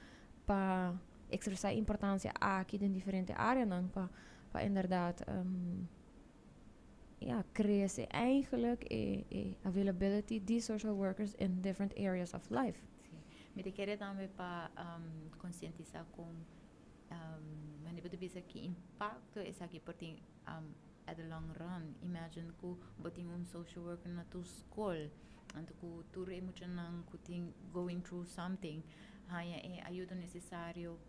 pa expresa e importancia aki den diferente areanan pa pa inderdaad ya crece eigenlijk e e availability di social workers in different areas of life. Si. Mi ta kere tambe pa concientisa con Mane bo ta bisa ki impacto esaki por tin at the long run. Imagine ku bo tin un social worker na tur skol, anto ku tur e muchanan ku tin going through something haña e ayuda necesario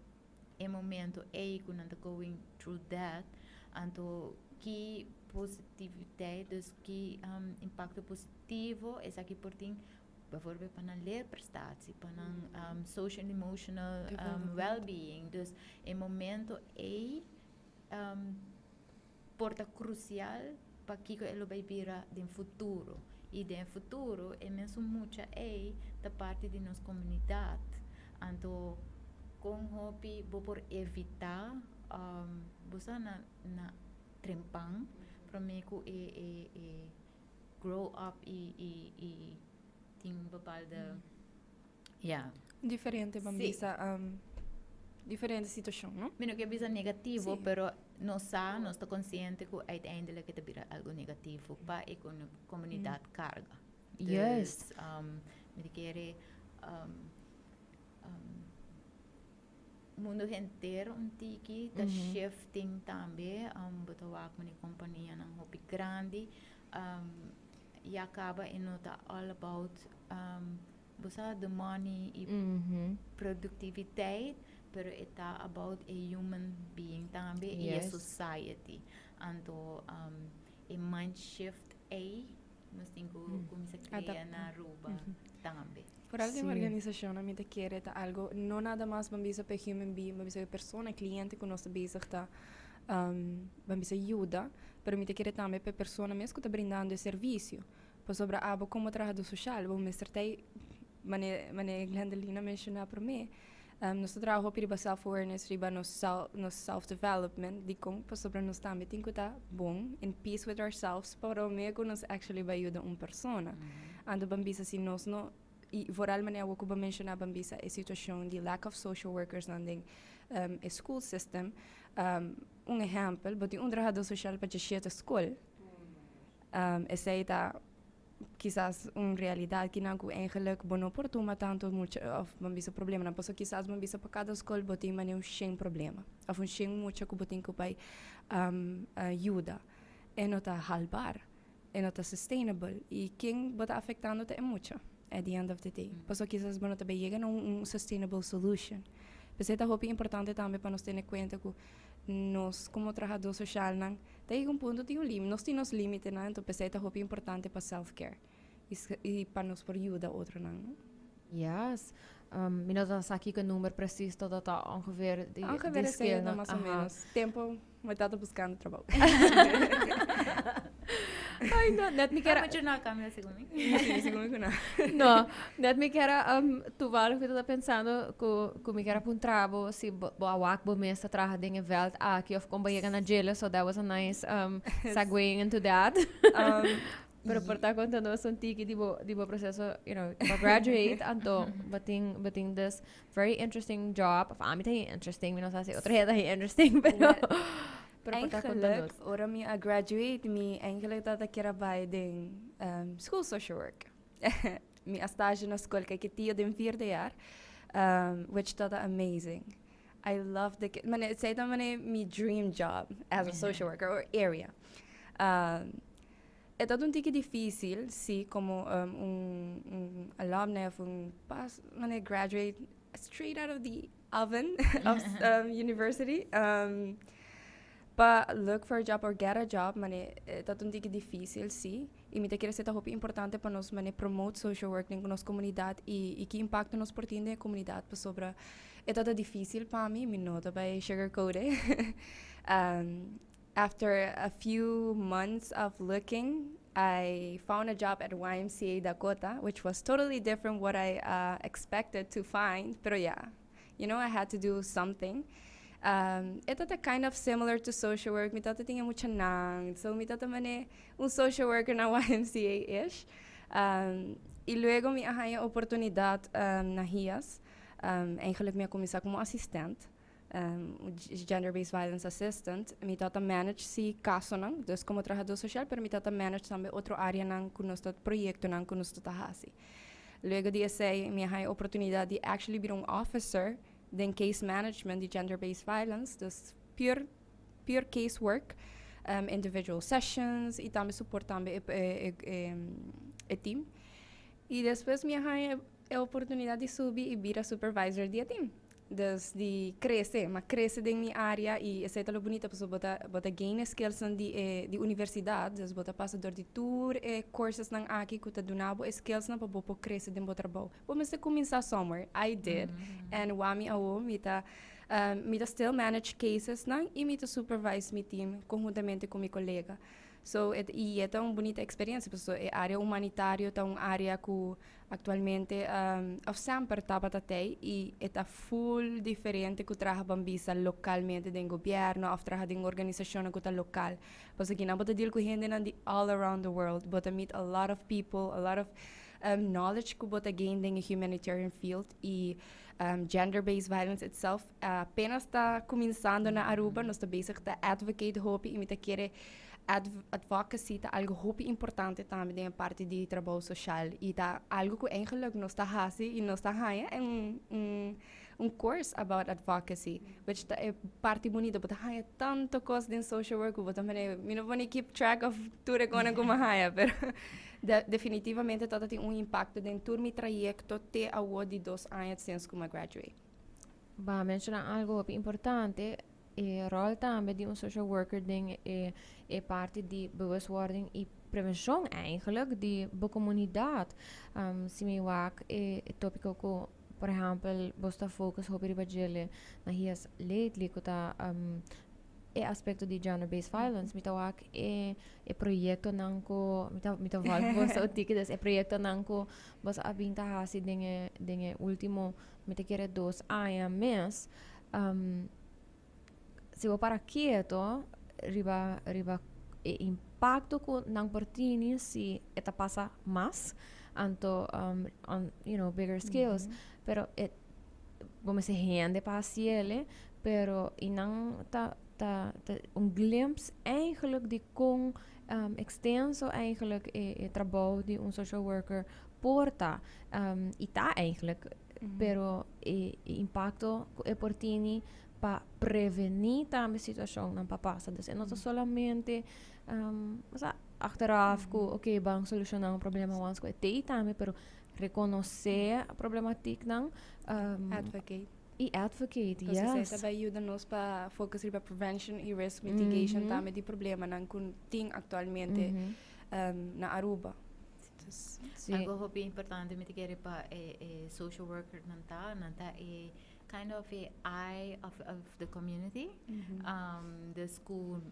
e momento ei ku nan ta going through that. Anto ki positiviteit, dus ki impacto positivo esaki por tin Bijvoorbeeld pa nan leerprestatie, pa nan social and emotional well-being. Dus e momento ei por ta crucial pa kico e lo bay bira den futuro. Y den futuro e mesun mucha ei ta parti di nos comunidad. Anto con hopi bo por evita bo sa na na trempan prome cu e e e. grow up y y y tin un bepaalde ja. Diferente ban bisa diferente situacion no? Mi no kier bisa negativo pero nos sa nos ta consciente cu uiteindelijk e ta bira algo negativo pa e comunidad carga. Juist. Dus mi ta kere Mundo henter un tiki ta shifting tambe. Bo ta wak mane kompanianan hopi grandi ya kaba e no ta all about bo sa the money i productiviteit pero e ta about e human being tambe i e society. Anto e mind shift ei nos tin ku kuminsá krea na Aruba tambe. Foral den organisacionnan mi ta kere ta algo no nada mas ban bisa pa e human being, ban bisa e persona, e cliente cu nos ta bezig ta ban bisa yuda, pero mi ta kere tambe pa e persona mes cu ta brindando e servicio. Pasobra abo como trahador social bo mester ta mane mane Glendelina menciona prome, nos ta traha hopi riba self awareness, riba nos nos self development, dicon? Pasobra nos tambe tin cu ta bon, in peace with ourselves, prome cu nos actually bay yuda un persona. Anto ban bisa si nos no, y vooral manera awor cu bo menciona ban bisa e situacion di lack of social workers nan den e school system, un ehempel, bo tin un trahador social pa djeshete school, esey ta kisas un realidad kinan cu eigenlijk bo no por tuma tanto mucha of ban bisa problemanan pasobra kisas ban bisa pa cada school bo tin manera un shen problema of un shen mucha cu bo tin cu bay yuda e no ta haalbaar e no ta sustainable y ken bo ta afectando ta e mucha at the end of the day pasobra kisas bo no ta bay yega na un sustainable solution p'esey ta hopi importante tambe pa nos tene cuenta cu nos como trahador socialnan Ta yega un punto tin un limite, nos tin nos limitenan, enton p'esei ta hopi importante pa self care y pa nos por yuda otronan, no? Yes. Mi no ta sa kiko number precies tot dat ta ongeveer di Ongeveer di esei ta skilnan. mas o menos. Tempo mi tata buscando trabou. Ay, no, net mi kier a. Mucho no cambia segun mi. Si, segun mi cu no. No, net mi kier a toevallig mi tabata pensando cu mi kier a puntra bo si bo a wak bo mes ta traha den e veld aki of con bo a yega na djele, so that was a nice segueing into that. Pero por ta conta nos un tiki di bo proceso, pa graduate, anto bo tin this very interesting job. Of ami ta interesting, mi no sa si otro hende ta interesting, pero por ta conta Eigenlijk, nos. Ora mi a graduate, mi eigenlijk tata kier a bay den school social work. Mi a stage na school Caiquetio den vierde jaar, which tata amazing. I love the kids. Mane, esey ta mane mi dream job as a social worker or area. E ta un tiki dificil, si, como un alumni of un pas, mane graduate straight out of the oven of university. Pa look for a job or get a job, mane, ta un tiki dificil, si. Y mi ta kere ta hopi importante pa nos mane promote social work den nos comunidad y ki impacto nos por tin den comunidad pasobra e ta dificil pa mi, mi no ta bay sugarcoat it. After a few months of looking, I found a job at YMCA Dakota, which was totally different what I expected to find. But yeah, I had to do something. E ta kind of similar to social work. Mi tata tin muchanan. So mi tata mane un social worker na YMCA-ish. Y luego mi a haya oportunidad na HIAS. Eigenlijk mi a cuminsa como assistent. Gender-based violence assistant. Mi tata manage si casonan, dus como trahador social, pero mi tata manage tambe otro areanan cu nos proyectonan cu nos ta hasi. Luego di esey, mi a haya oportunidad di actually bira un officer den case management di gender-based violence, dus pure pure case work, individual sessions y tambe support tambe e team. Y despues mi a haya e oportunidad di subi y bira supervisor di team. Dus di crece, m'a crece den mi area y esey ta lo bunita, pasobra bo ta gain skills nan di universidad, dus bo ta pasa door di tur e courses nan aki cu ta duna bo skills nan pa bo por crece den bo trabou. Bo mester cuminsa somewhere. I did. And wami awo mi ta still manage cases nan y mi ta supervise mi team conhuntamente cu mi colega. So, y ta un bunita experiencia, pasobra e area humanitario ta un area cu actualmente of semper tabata tey y ta full diferente cu traha ban bisa localmente den gobierno of traha den organisacion cu ta local. Pasobra aki nan bo ta deal cu hende nan di all around the world. Bo ta meet a lot of people, a lot of knowledge cu bo ta gain den humanitarian field y gender-based violence itself apenas ta cuminsando na Aruba. Nos ta bezig ta advocate hopi y mi ta kere advocacy ta algo hopi importante tambe den parti di trabou social y ta algo cu eigenlijk nos ta hasi y nos ta haya un course about advocacy, which ta e parti bunita. Bo ta haya tanto cos den social work, bo ta mane mi no por keep track of tur e cosnan cu m'a haya, pero definitivamente ta tin un impacto den tur mi trayecto te awo di 2 aña since cu m'a graduate. B'a menciona algo importante, e rol tambe di un social worker den e parti di bewustwording y prevencion eigenlijk di bo comunidad. Si mi wak e topico cu, por ehempel, bo ta focus hopi riba djele na HIAS lately, cu ta e aspecto di gender-based violence, mi ta wak e proyectonan cu mi ta volg boso un tiki, dus e proyectonan cu boso a bin ta hasi den e ultimo, mi ta kere 2 aña mes. Si bo para keto riba e impacto cu nan por tin si e ta pasa mas anto on bigger scales, pero e bo mester hende pa haciele, pero y nan ta un glimpse eigenlijk di con extenso eigenlijk e trabou di un social worker por ta y ta eigenlijk, pero e impacto cu e por tin pa preveni tambe situacionnan pa pasa. Dus e no ta solamente o sea, achteraf cu ok, ban soluciona un problema once cu e tey tambe, pero reconoce problematiek nan Advocate. Y advocate. Entonces, esey tambe yuda nos pa focus riba prevention y risk mitigation tambe di problemanan cu tin actualmente na Aruba. Dus, Algo hopi importante mi ta kere pa e social worker nan ta e kind of a eye of the community. Dus ku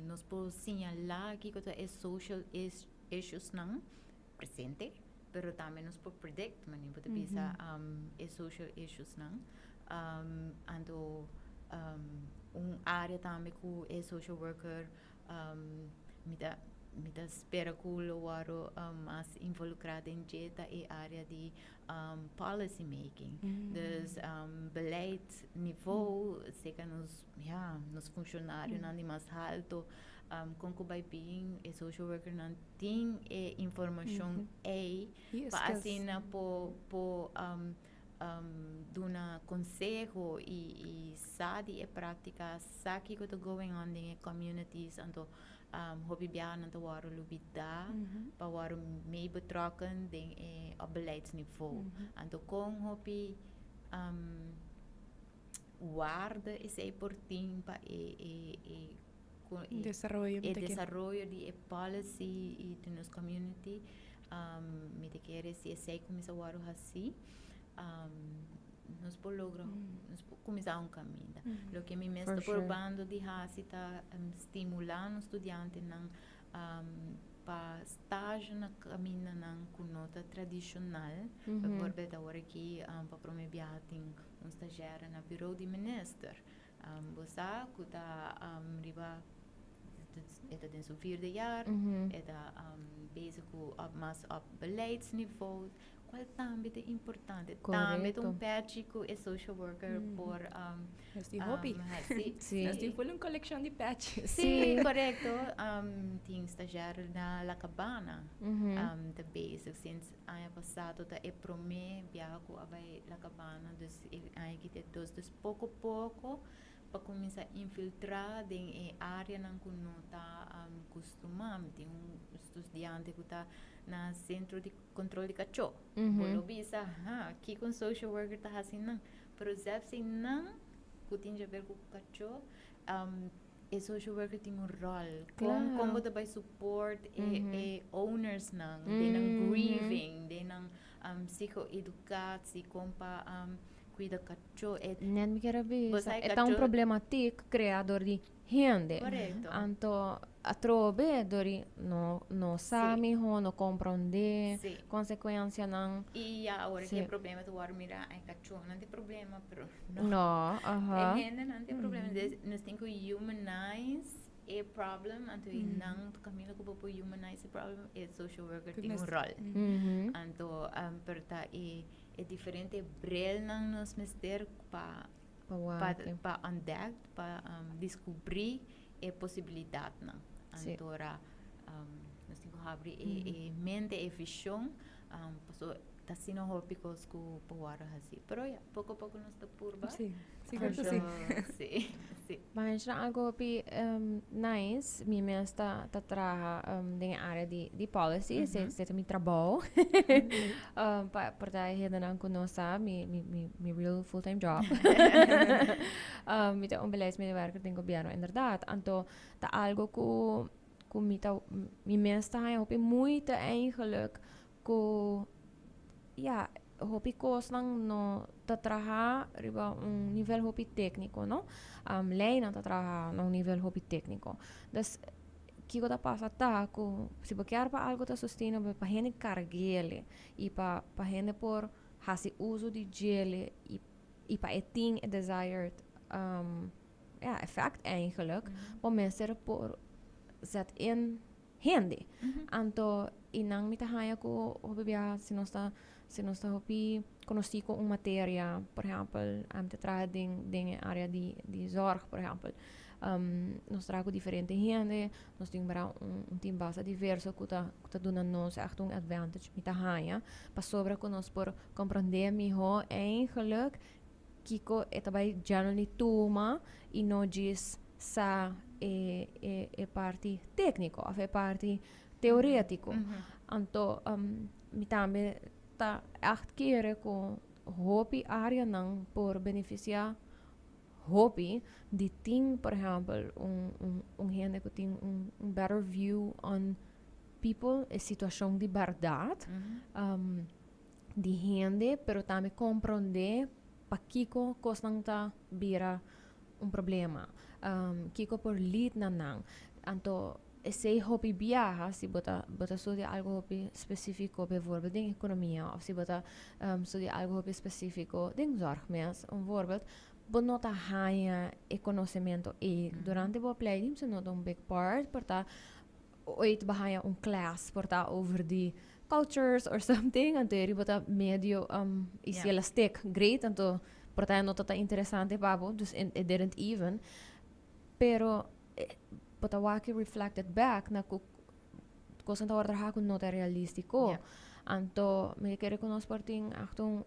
nos por señalá kiko ta e social issues nan presente, pero tambe nos por predict, manera bo ta bisa, e social issues nan. Anto un área tambe ku e social worker mi ta spera ku lo wòrdu mas involukrá den dje ta e área di policy making. Dus beleidsniveau, zeker nos, ja, nos funshonarionan di mas alto, kon ku bai bin e social worker nan tin e informashon ei E pa skills. Asina por duna konseho i sa di e práktika, sa kiko ta going on den e communities, anto hopi biaha nan ta wòrdu lubidá pa wòrdu mee betrokken den e op beleidsniveau. Anto kon hopi waarde esei por tin pa e desaroyo e mi ta kere. Desaroyo di e policy i di nos community, mi ta kere si esei kuminsá wòrdu hasi, nos por logra, nos por kuminsá un kaminda. Loke mi mes For ta sure. probando di hasi ta stimulá nos studiantenan pa stage na kamindanan ku no ta tradishonal. Bijvoorbeeld awor aki pa promé biaha tin un stagiaire na bureau di minister. Bo sa ku ta riba e ta den su vierde jaar, e ta bezig ku op mas op beleidsniveau, kual tambe ta importante. Tambe ta un pèchi ku e social worker por Nos tin hopi. Hasi. Nos tin full un kolekshon di patches. Sí, korekto. Tin stagiaire na La Cabana. Ta bezig sinds aña pasá ta e promé biaha ku a bai La Cabana, dus e aña aki ta e dos. Dus poko poko pa kuminsá infiltrá den e áreanan ku no ta kustumá. Mi tin un studiante ku ta na sentro di kontrol di kachó. Bo lo bisa, ha, kiko un social worker ta hasi nan? Pero zelfs nan ku tin di haber ku kachó, e social worker tin un ròl. Kon bo ta bai support e owners nan, den nan grieving, den nan psycho-educatie, kon pa kuida kachó. E, Net mi kier Bo bisa. sa E ta un problematiek kreá dor di hende. Anto atrobe dor di no sa mihó, no komprondé konsekuensianan. I ya, awor ku e problema ta wòrdu mirá, e kachónan tin problema, pero no. No, aha. E hendenan tin problema. Dus nos tin ku humanize e problem, anto i nan kaminda ku bo por humanize e problem, e social worker tin un ròl. Anto pero ta e diferente brilnan nos mester pa Pa pa wak. Pa ontdek, pa deskubrí e posibilidatnan. Anto ora nos tin ku habri e mente, e vishon, pasobra ta asina hopi kos ku por wòrdu hasi. Pero ya, poko poko nos ta purba. Sí, sigur ku sí. Anto, sí. Bo a menshoná algu hopi nice. Mi mes ta traha den e área di policy, esei ta mi trabou. Pa por ta e hendenan ku no sa, mi real full time job. Mi ta un beleidsmedewerker den gobièrnu inderdaad. Anto ta algu ku mi mes ta haña hopi moeite eigenlijk ku, ja, hopi kosnan no ta traha riba un nivel hopi tékniko, no? Leinan ta traha na un nivel hopi tékniko. Dus kiko ta pasa ta ku si bo kier pa algu ta sustainable, pa hende karg'é i pa hende por hasi uso di dje i pa e tin e desired ja, effect eigenlijk, bo mester por zet in hende. Anto i nan mi ta haña ku hopi biaha si nos ta hopi konosí ku un materia, por ehèmpel, ami ta traha den e área di zorg, por ehèmpel. Nos traha ku diferente hende, nos tin bara un team basta diverso ku ta duna nos echt un advantage, mi ta haña, pasobra ku nos por komprondé mihó eigenlijk kiko e ta bai generally tuma i no djis sa e parti tékniko òf e parti teorétiko. Anto mi tambe ta echt kere ku hopi áreanan por benefisiá hopi di tin, por ehèmpel, un hende ku tin un better view on people, e situashon di bèrdat di hende, pero tambe komprondé pakiko kosnan ta bira un problema. Kico por lead na nan. Anto, esey hopi biaha, si bo ta studia algo hopi specifico, bijvoorbeeld den economia, of si bo ta studia algo hopi specifico den zorg mes, un voorbeeld, bo no ta haya e conocimento e durante bo opleiding, so no ta un big part, por ta ooit bo haya un class por ta over di cultures or something, anto eri bo ta medio y si el a stick, great, anto por ta no ta interesante pa bo, dus it didn't even. Pero bo ta wak reflected back na cu cos ta wordo cu no ta realistico. Anto, mi kier cu nos por tin echt un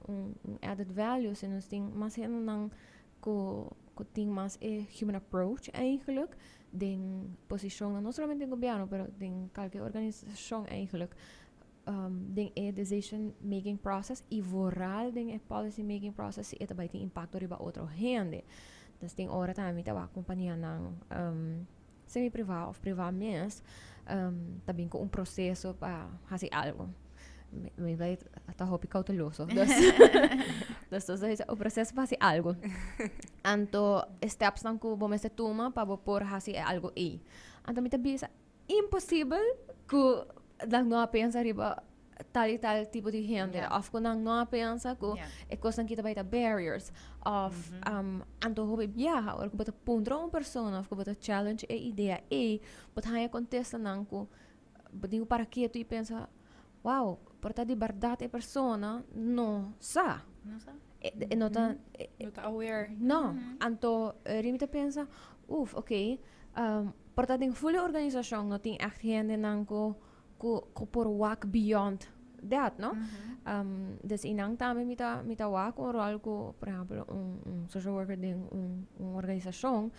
added value, si nos tin mas hendenan cu tin mas e human approach eigenlijk, den posicion, no solamente den gobierno, pero den cualkier organisacion eigenlijk, den e decision making process y vooral den e policy making process e tambe tin impacto riba otro hende. Dus tin ora tambe ta wak compania nan semi priva of priva mes tambe cu un proceso pa haci algo. Mi bay ta hopi cauteloso. Dus un proceso pa haci algo. Anto steps nan cu bo mester tuma pa bo por haci algo ei. Anto mi ta bisa imposibel cu nan no a pensa riba tal y tal tipo di hende of cu nan no a pensa cu e cosnan kita bay ta barriers of anto hopi biaha ora cu bo ta puntra un persona of cu bo ta challenge e idea ei, bo ta haya contesta nan cu bo tin cu para ketu y pensa, "Wow, por ta di berdad e persona no sa." No sa. E no ta No ta aware. No, anto mi ta pensa, uf, ok, por ta den full organisacion no tin echt hende nan cu por wak beyond that, no? Dus einan tambe mi ta wak un rol cu, por ehempel, un social worker den un organisacion,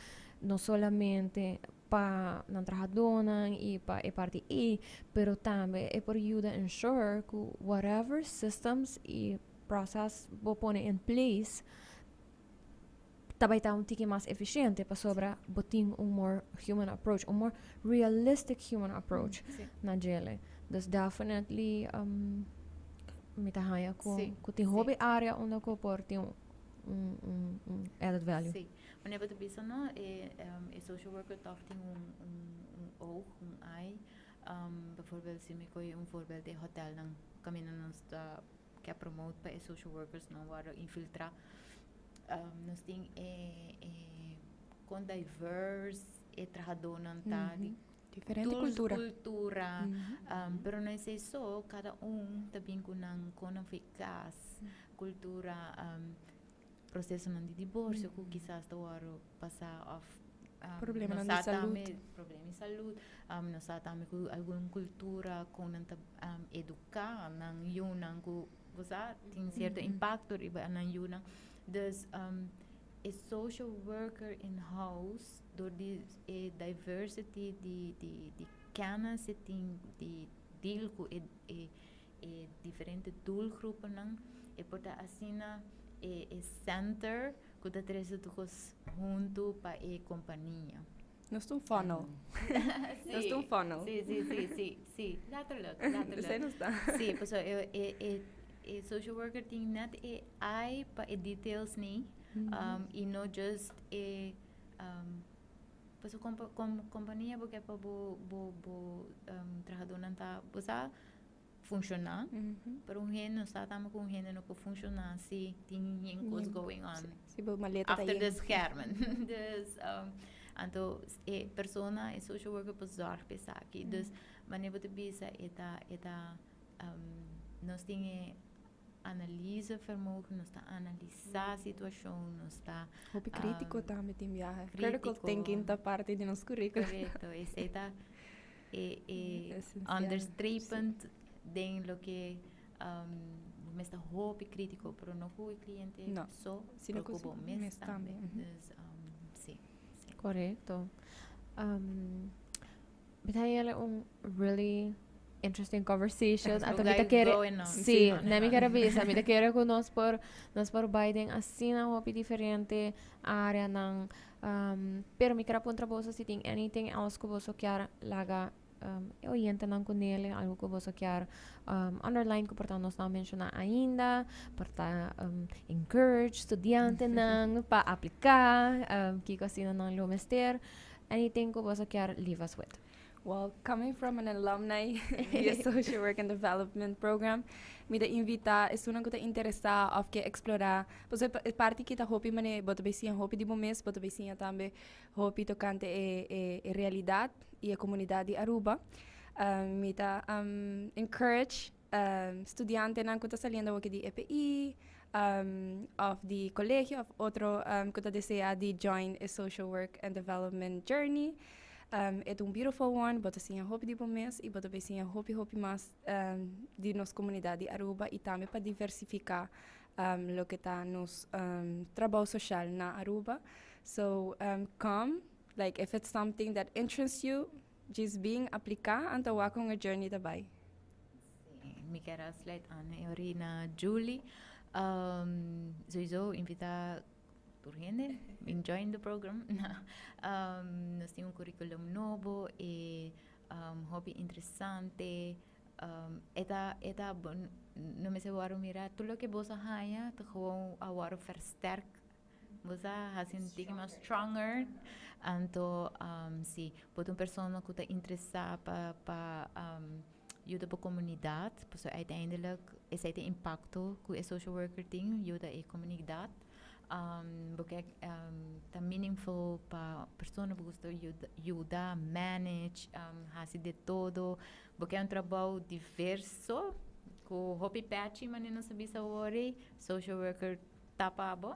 no solamente pa nan trahadornan y pa e parti ei, pero tambe e por yuda ensure cu whatever systems y process bo pone in place tambe ta un tiki mas eficiente pasobra bo tin un more human approach, un more realistic human approach na djele. Dus definitely mi ta haya cu tin hopi area unda cu por tin un added value. Si. Wanneer we bisa, no, e social worker toch tin un oog, un eye. Bijvoorbeeld, si mi coy un voorbeeld di hotel nan caminda nos ta ke promote pa e social workers no worden infiltra. Nos tin e con diverse e trahadornan ta di Diferente tur cultura. Cultura. Pero no ta so, cada un tambe cu nan con nan cas, cultura, proceso nan di divorcio cu kisas ta wordo pasa of Problemanan nos di sa salud. Tambe problema di salud. Nos sa tambe cu algun cultura con nan ta educa nan yiunan cu bo sa tin cierto impacto riba nan yiunan. Dus e social worker in house door di e diversity di kennis e tin di deal cu e diferente doelgroepen e por ta asina e center cu ta trece tur cos hunto pa e compania. Nos ta un funnel. Nos ta un funnel. Si, letterlijk, letterlijk. Esey nos ta. Si, pues e social worker tin net e eye pa e details ni y no just e pues compania porque pa bo trahadornan ta bo sa funciona, pero un hende no sa tambe cu un hende no por funciona si tin yen cos going on Si bo maleta ta achter yen. De schermen. Dus, anto e persona, e social worker por zorg pa esaki. Dus, wanneer bo ta bisa, e ta, nos tin e analysevermogen, nos ta analisa situacion, nos ta Hopi critico tambe tin biaha. Critical critico. Thinking ta parti di nos curriculum. Correcto, esey ta e Esencial. Onderstrepend den loke mester hopi critico, pero no cu e cliente No, so, sino pero cu cu bo mes mes tambe. Tambe, Dus, si. Correcto. Mi ta haya un really interesting conversation. Anto mi ta kere Going on. Si, na mi kier bisa, mi ta kere cu nos por bay den asina hopi diferente area nan, pero mi kier puntra boso si tin anything else cu boso kier laga. e oyentenan cu nele, algo cu boso kier underline cu por ta nos no a menciona ainda, por ta encourage studiantenan pa aplica, kico asina nan lo mester, anything cu boso kier leave us with. Well, coming from an alumni di Social Work and Development Program, mi ta invita esunnan cu ta interesa of ke explora, pasobra e parti aki ta hopi mane bo ta bay siña hopi di bo mes, bo ta bay siña tambe hopi tocante e realidad y e comunidad di Aruba. Mi ta encourage studiantenan cu ta saliendo awoki di EPI of di colegio of otro cu ta desea di join e Social Work and Development journey. E ta un beautiful one, bo ta siña hopi di bo mes y bo ta bay siña hopi hopi mas di nos comunidad di Aruba y tambe pa diversifica loke ta nos trabou social na Aruba. So come, like, if it's something that interests you, just bin aplica, anto wak con e journey ta bay. Si, mi kier a sluit aan e na Julie. Sowieso invita tur hende bin join the program. Nos tin un curriculum nobo y hopi interesante. E ta bon, no mester wòrdu mira tur loke bo a haña, ta gewoon a wòrdu versterk. Bo a hasi un tiki mas stronger. Anto, si, bo ta un persona ku ta interesá pa yuda e komunidat, pasobra uiteindelijk esei ta e impakto ku e social worker tin, yuda e komunidat. Pasobra ta meaningful pa persona ku gusta yuda, manage, hasi di todo. Pasobra e un trabou diverso, ku hopi patchy, mas no sabi awor, social worker ta pa bo.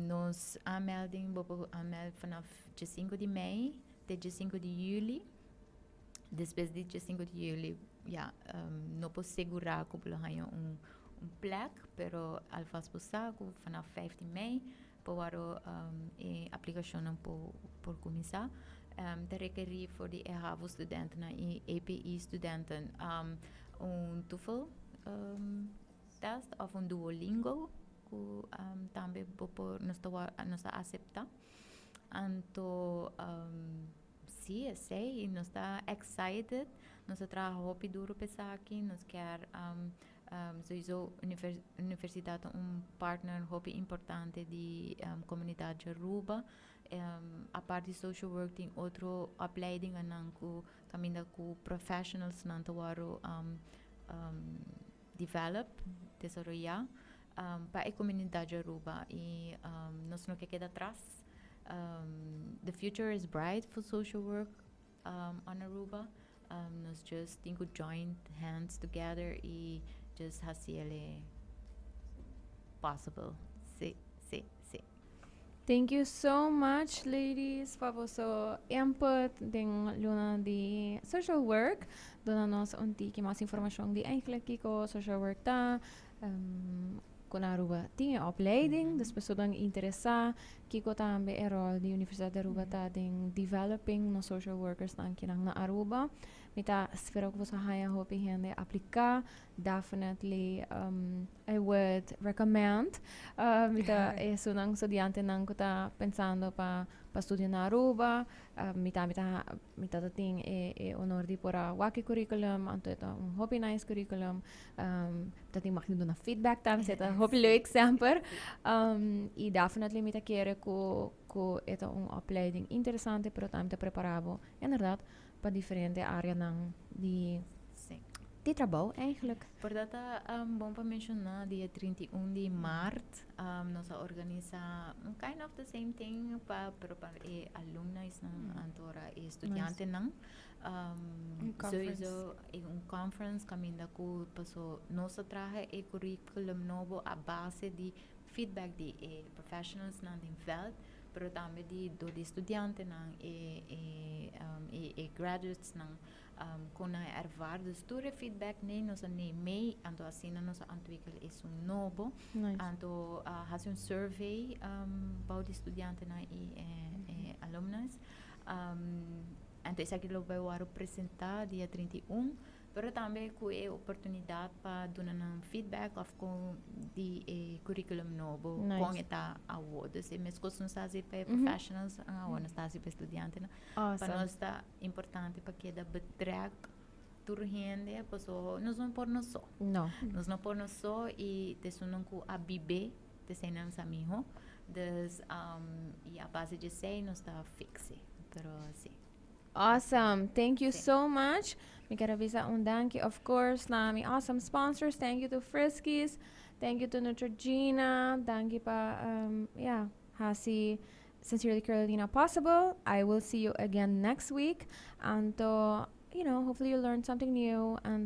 Nos aanmelding, bo por aanmeld vanaf dia 5 di mei te dia 5 di yüli. Despues di dia 5 di yüli, ja, no por sigurá ku bo haña un plek, pero alvast bo sa ku vanaf 15 mei por e aplikashon por kuminsá. Ta rekerí for di HAVO studenten i EPI studenten un TOEFL test of un Duolingo ku tambe por nos ta aseptá. Anto, si, esei, nos ta excited, nos ta traha hopi duru pa esaki, nos ke sowieso universidat un partner hopi importante di komunidat di Aruba. Aparte di social work tin otro opleidingen ku kaminda ku professionals nan ta wòrdu develop, desaroyá pa e komunidat di Aruba i nos no ke keda atras. The future is bright for social work on Aruba. Nos just tin ku join hands together i just hasi possible. Si. Thank you so much, ladies, pa boso input den luna di social work. Duna nos un tiki mas informashon di eigenlijk kiko social work ta. Ku na Aruba tin opleiding, dus personanan interesá, kiko tambe e rol di Universidat di Aruba ta den developing nos social workers nan akinan na Aruba. Mi ta spera ku boso haya hopi hende apliká. Definitely I would recommend. Mi ta esunnan studiantenan ku ta pensando pa studia na Aruba. Mi ta tin e honor di por a wak e curriculum, anto ta un hopi nice curriculum. Ta tin mag duna feedback tambe, ta hopi leuk semper. I definitely mi ta kere ku e ta un opleiding interesante, pero tambe ta prepará bo inderdaad pa diferente áreanan di trabou eigenlijk. Por dat bon pa menshoná, dia 31 di mart, nos a organisá un kind of the same thing pero pa e alumni nan, anto e studiantenan. Un conference. Sowieso un conference kaminda ku paso nos a traha e curriculum nobo a base di feedback di e professionals nan den veld, pero tambe di studiantenan e graduates nan kon nan ervaar. Dus tur e feedback nee nos a neem mee, anto asina nos a ontwikkel esun nobo. Anto hasi un survey bou di studiantenan i alumni. Anto esaki lo bai wòrdu presentá dia 31. Pero tambe cu e oportunidad pa duna un feedback of cu di e curriculum nobo con ta awo. Dus e mescos nos ta pa professionals, awo nos ta pa studiante. Pa nos ta importante pa keda betrek tur hende, paso nos no por nos so. No. Nos no por nos so y esunnan cu a biba, t'esnan sa miho. Dus y a base di esey nos ta fix. Pero si. Awesome. Thank you Si. So much. Mi kier bisa un danki, of course, na mi awesome sponsors. Thank you to Friskies. Thank you to Neutrogena. Danki pa, yeah, hasi Sincerely Carolina possible. I will see you again next week. And hopefully you learned something new and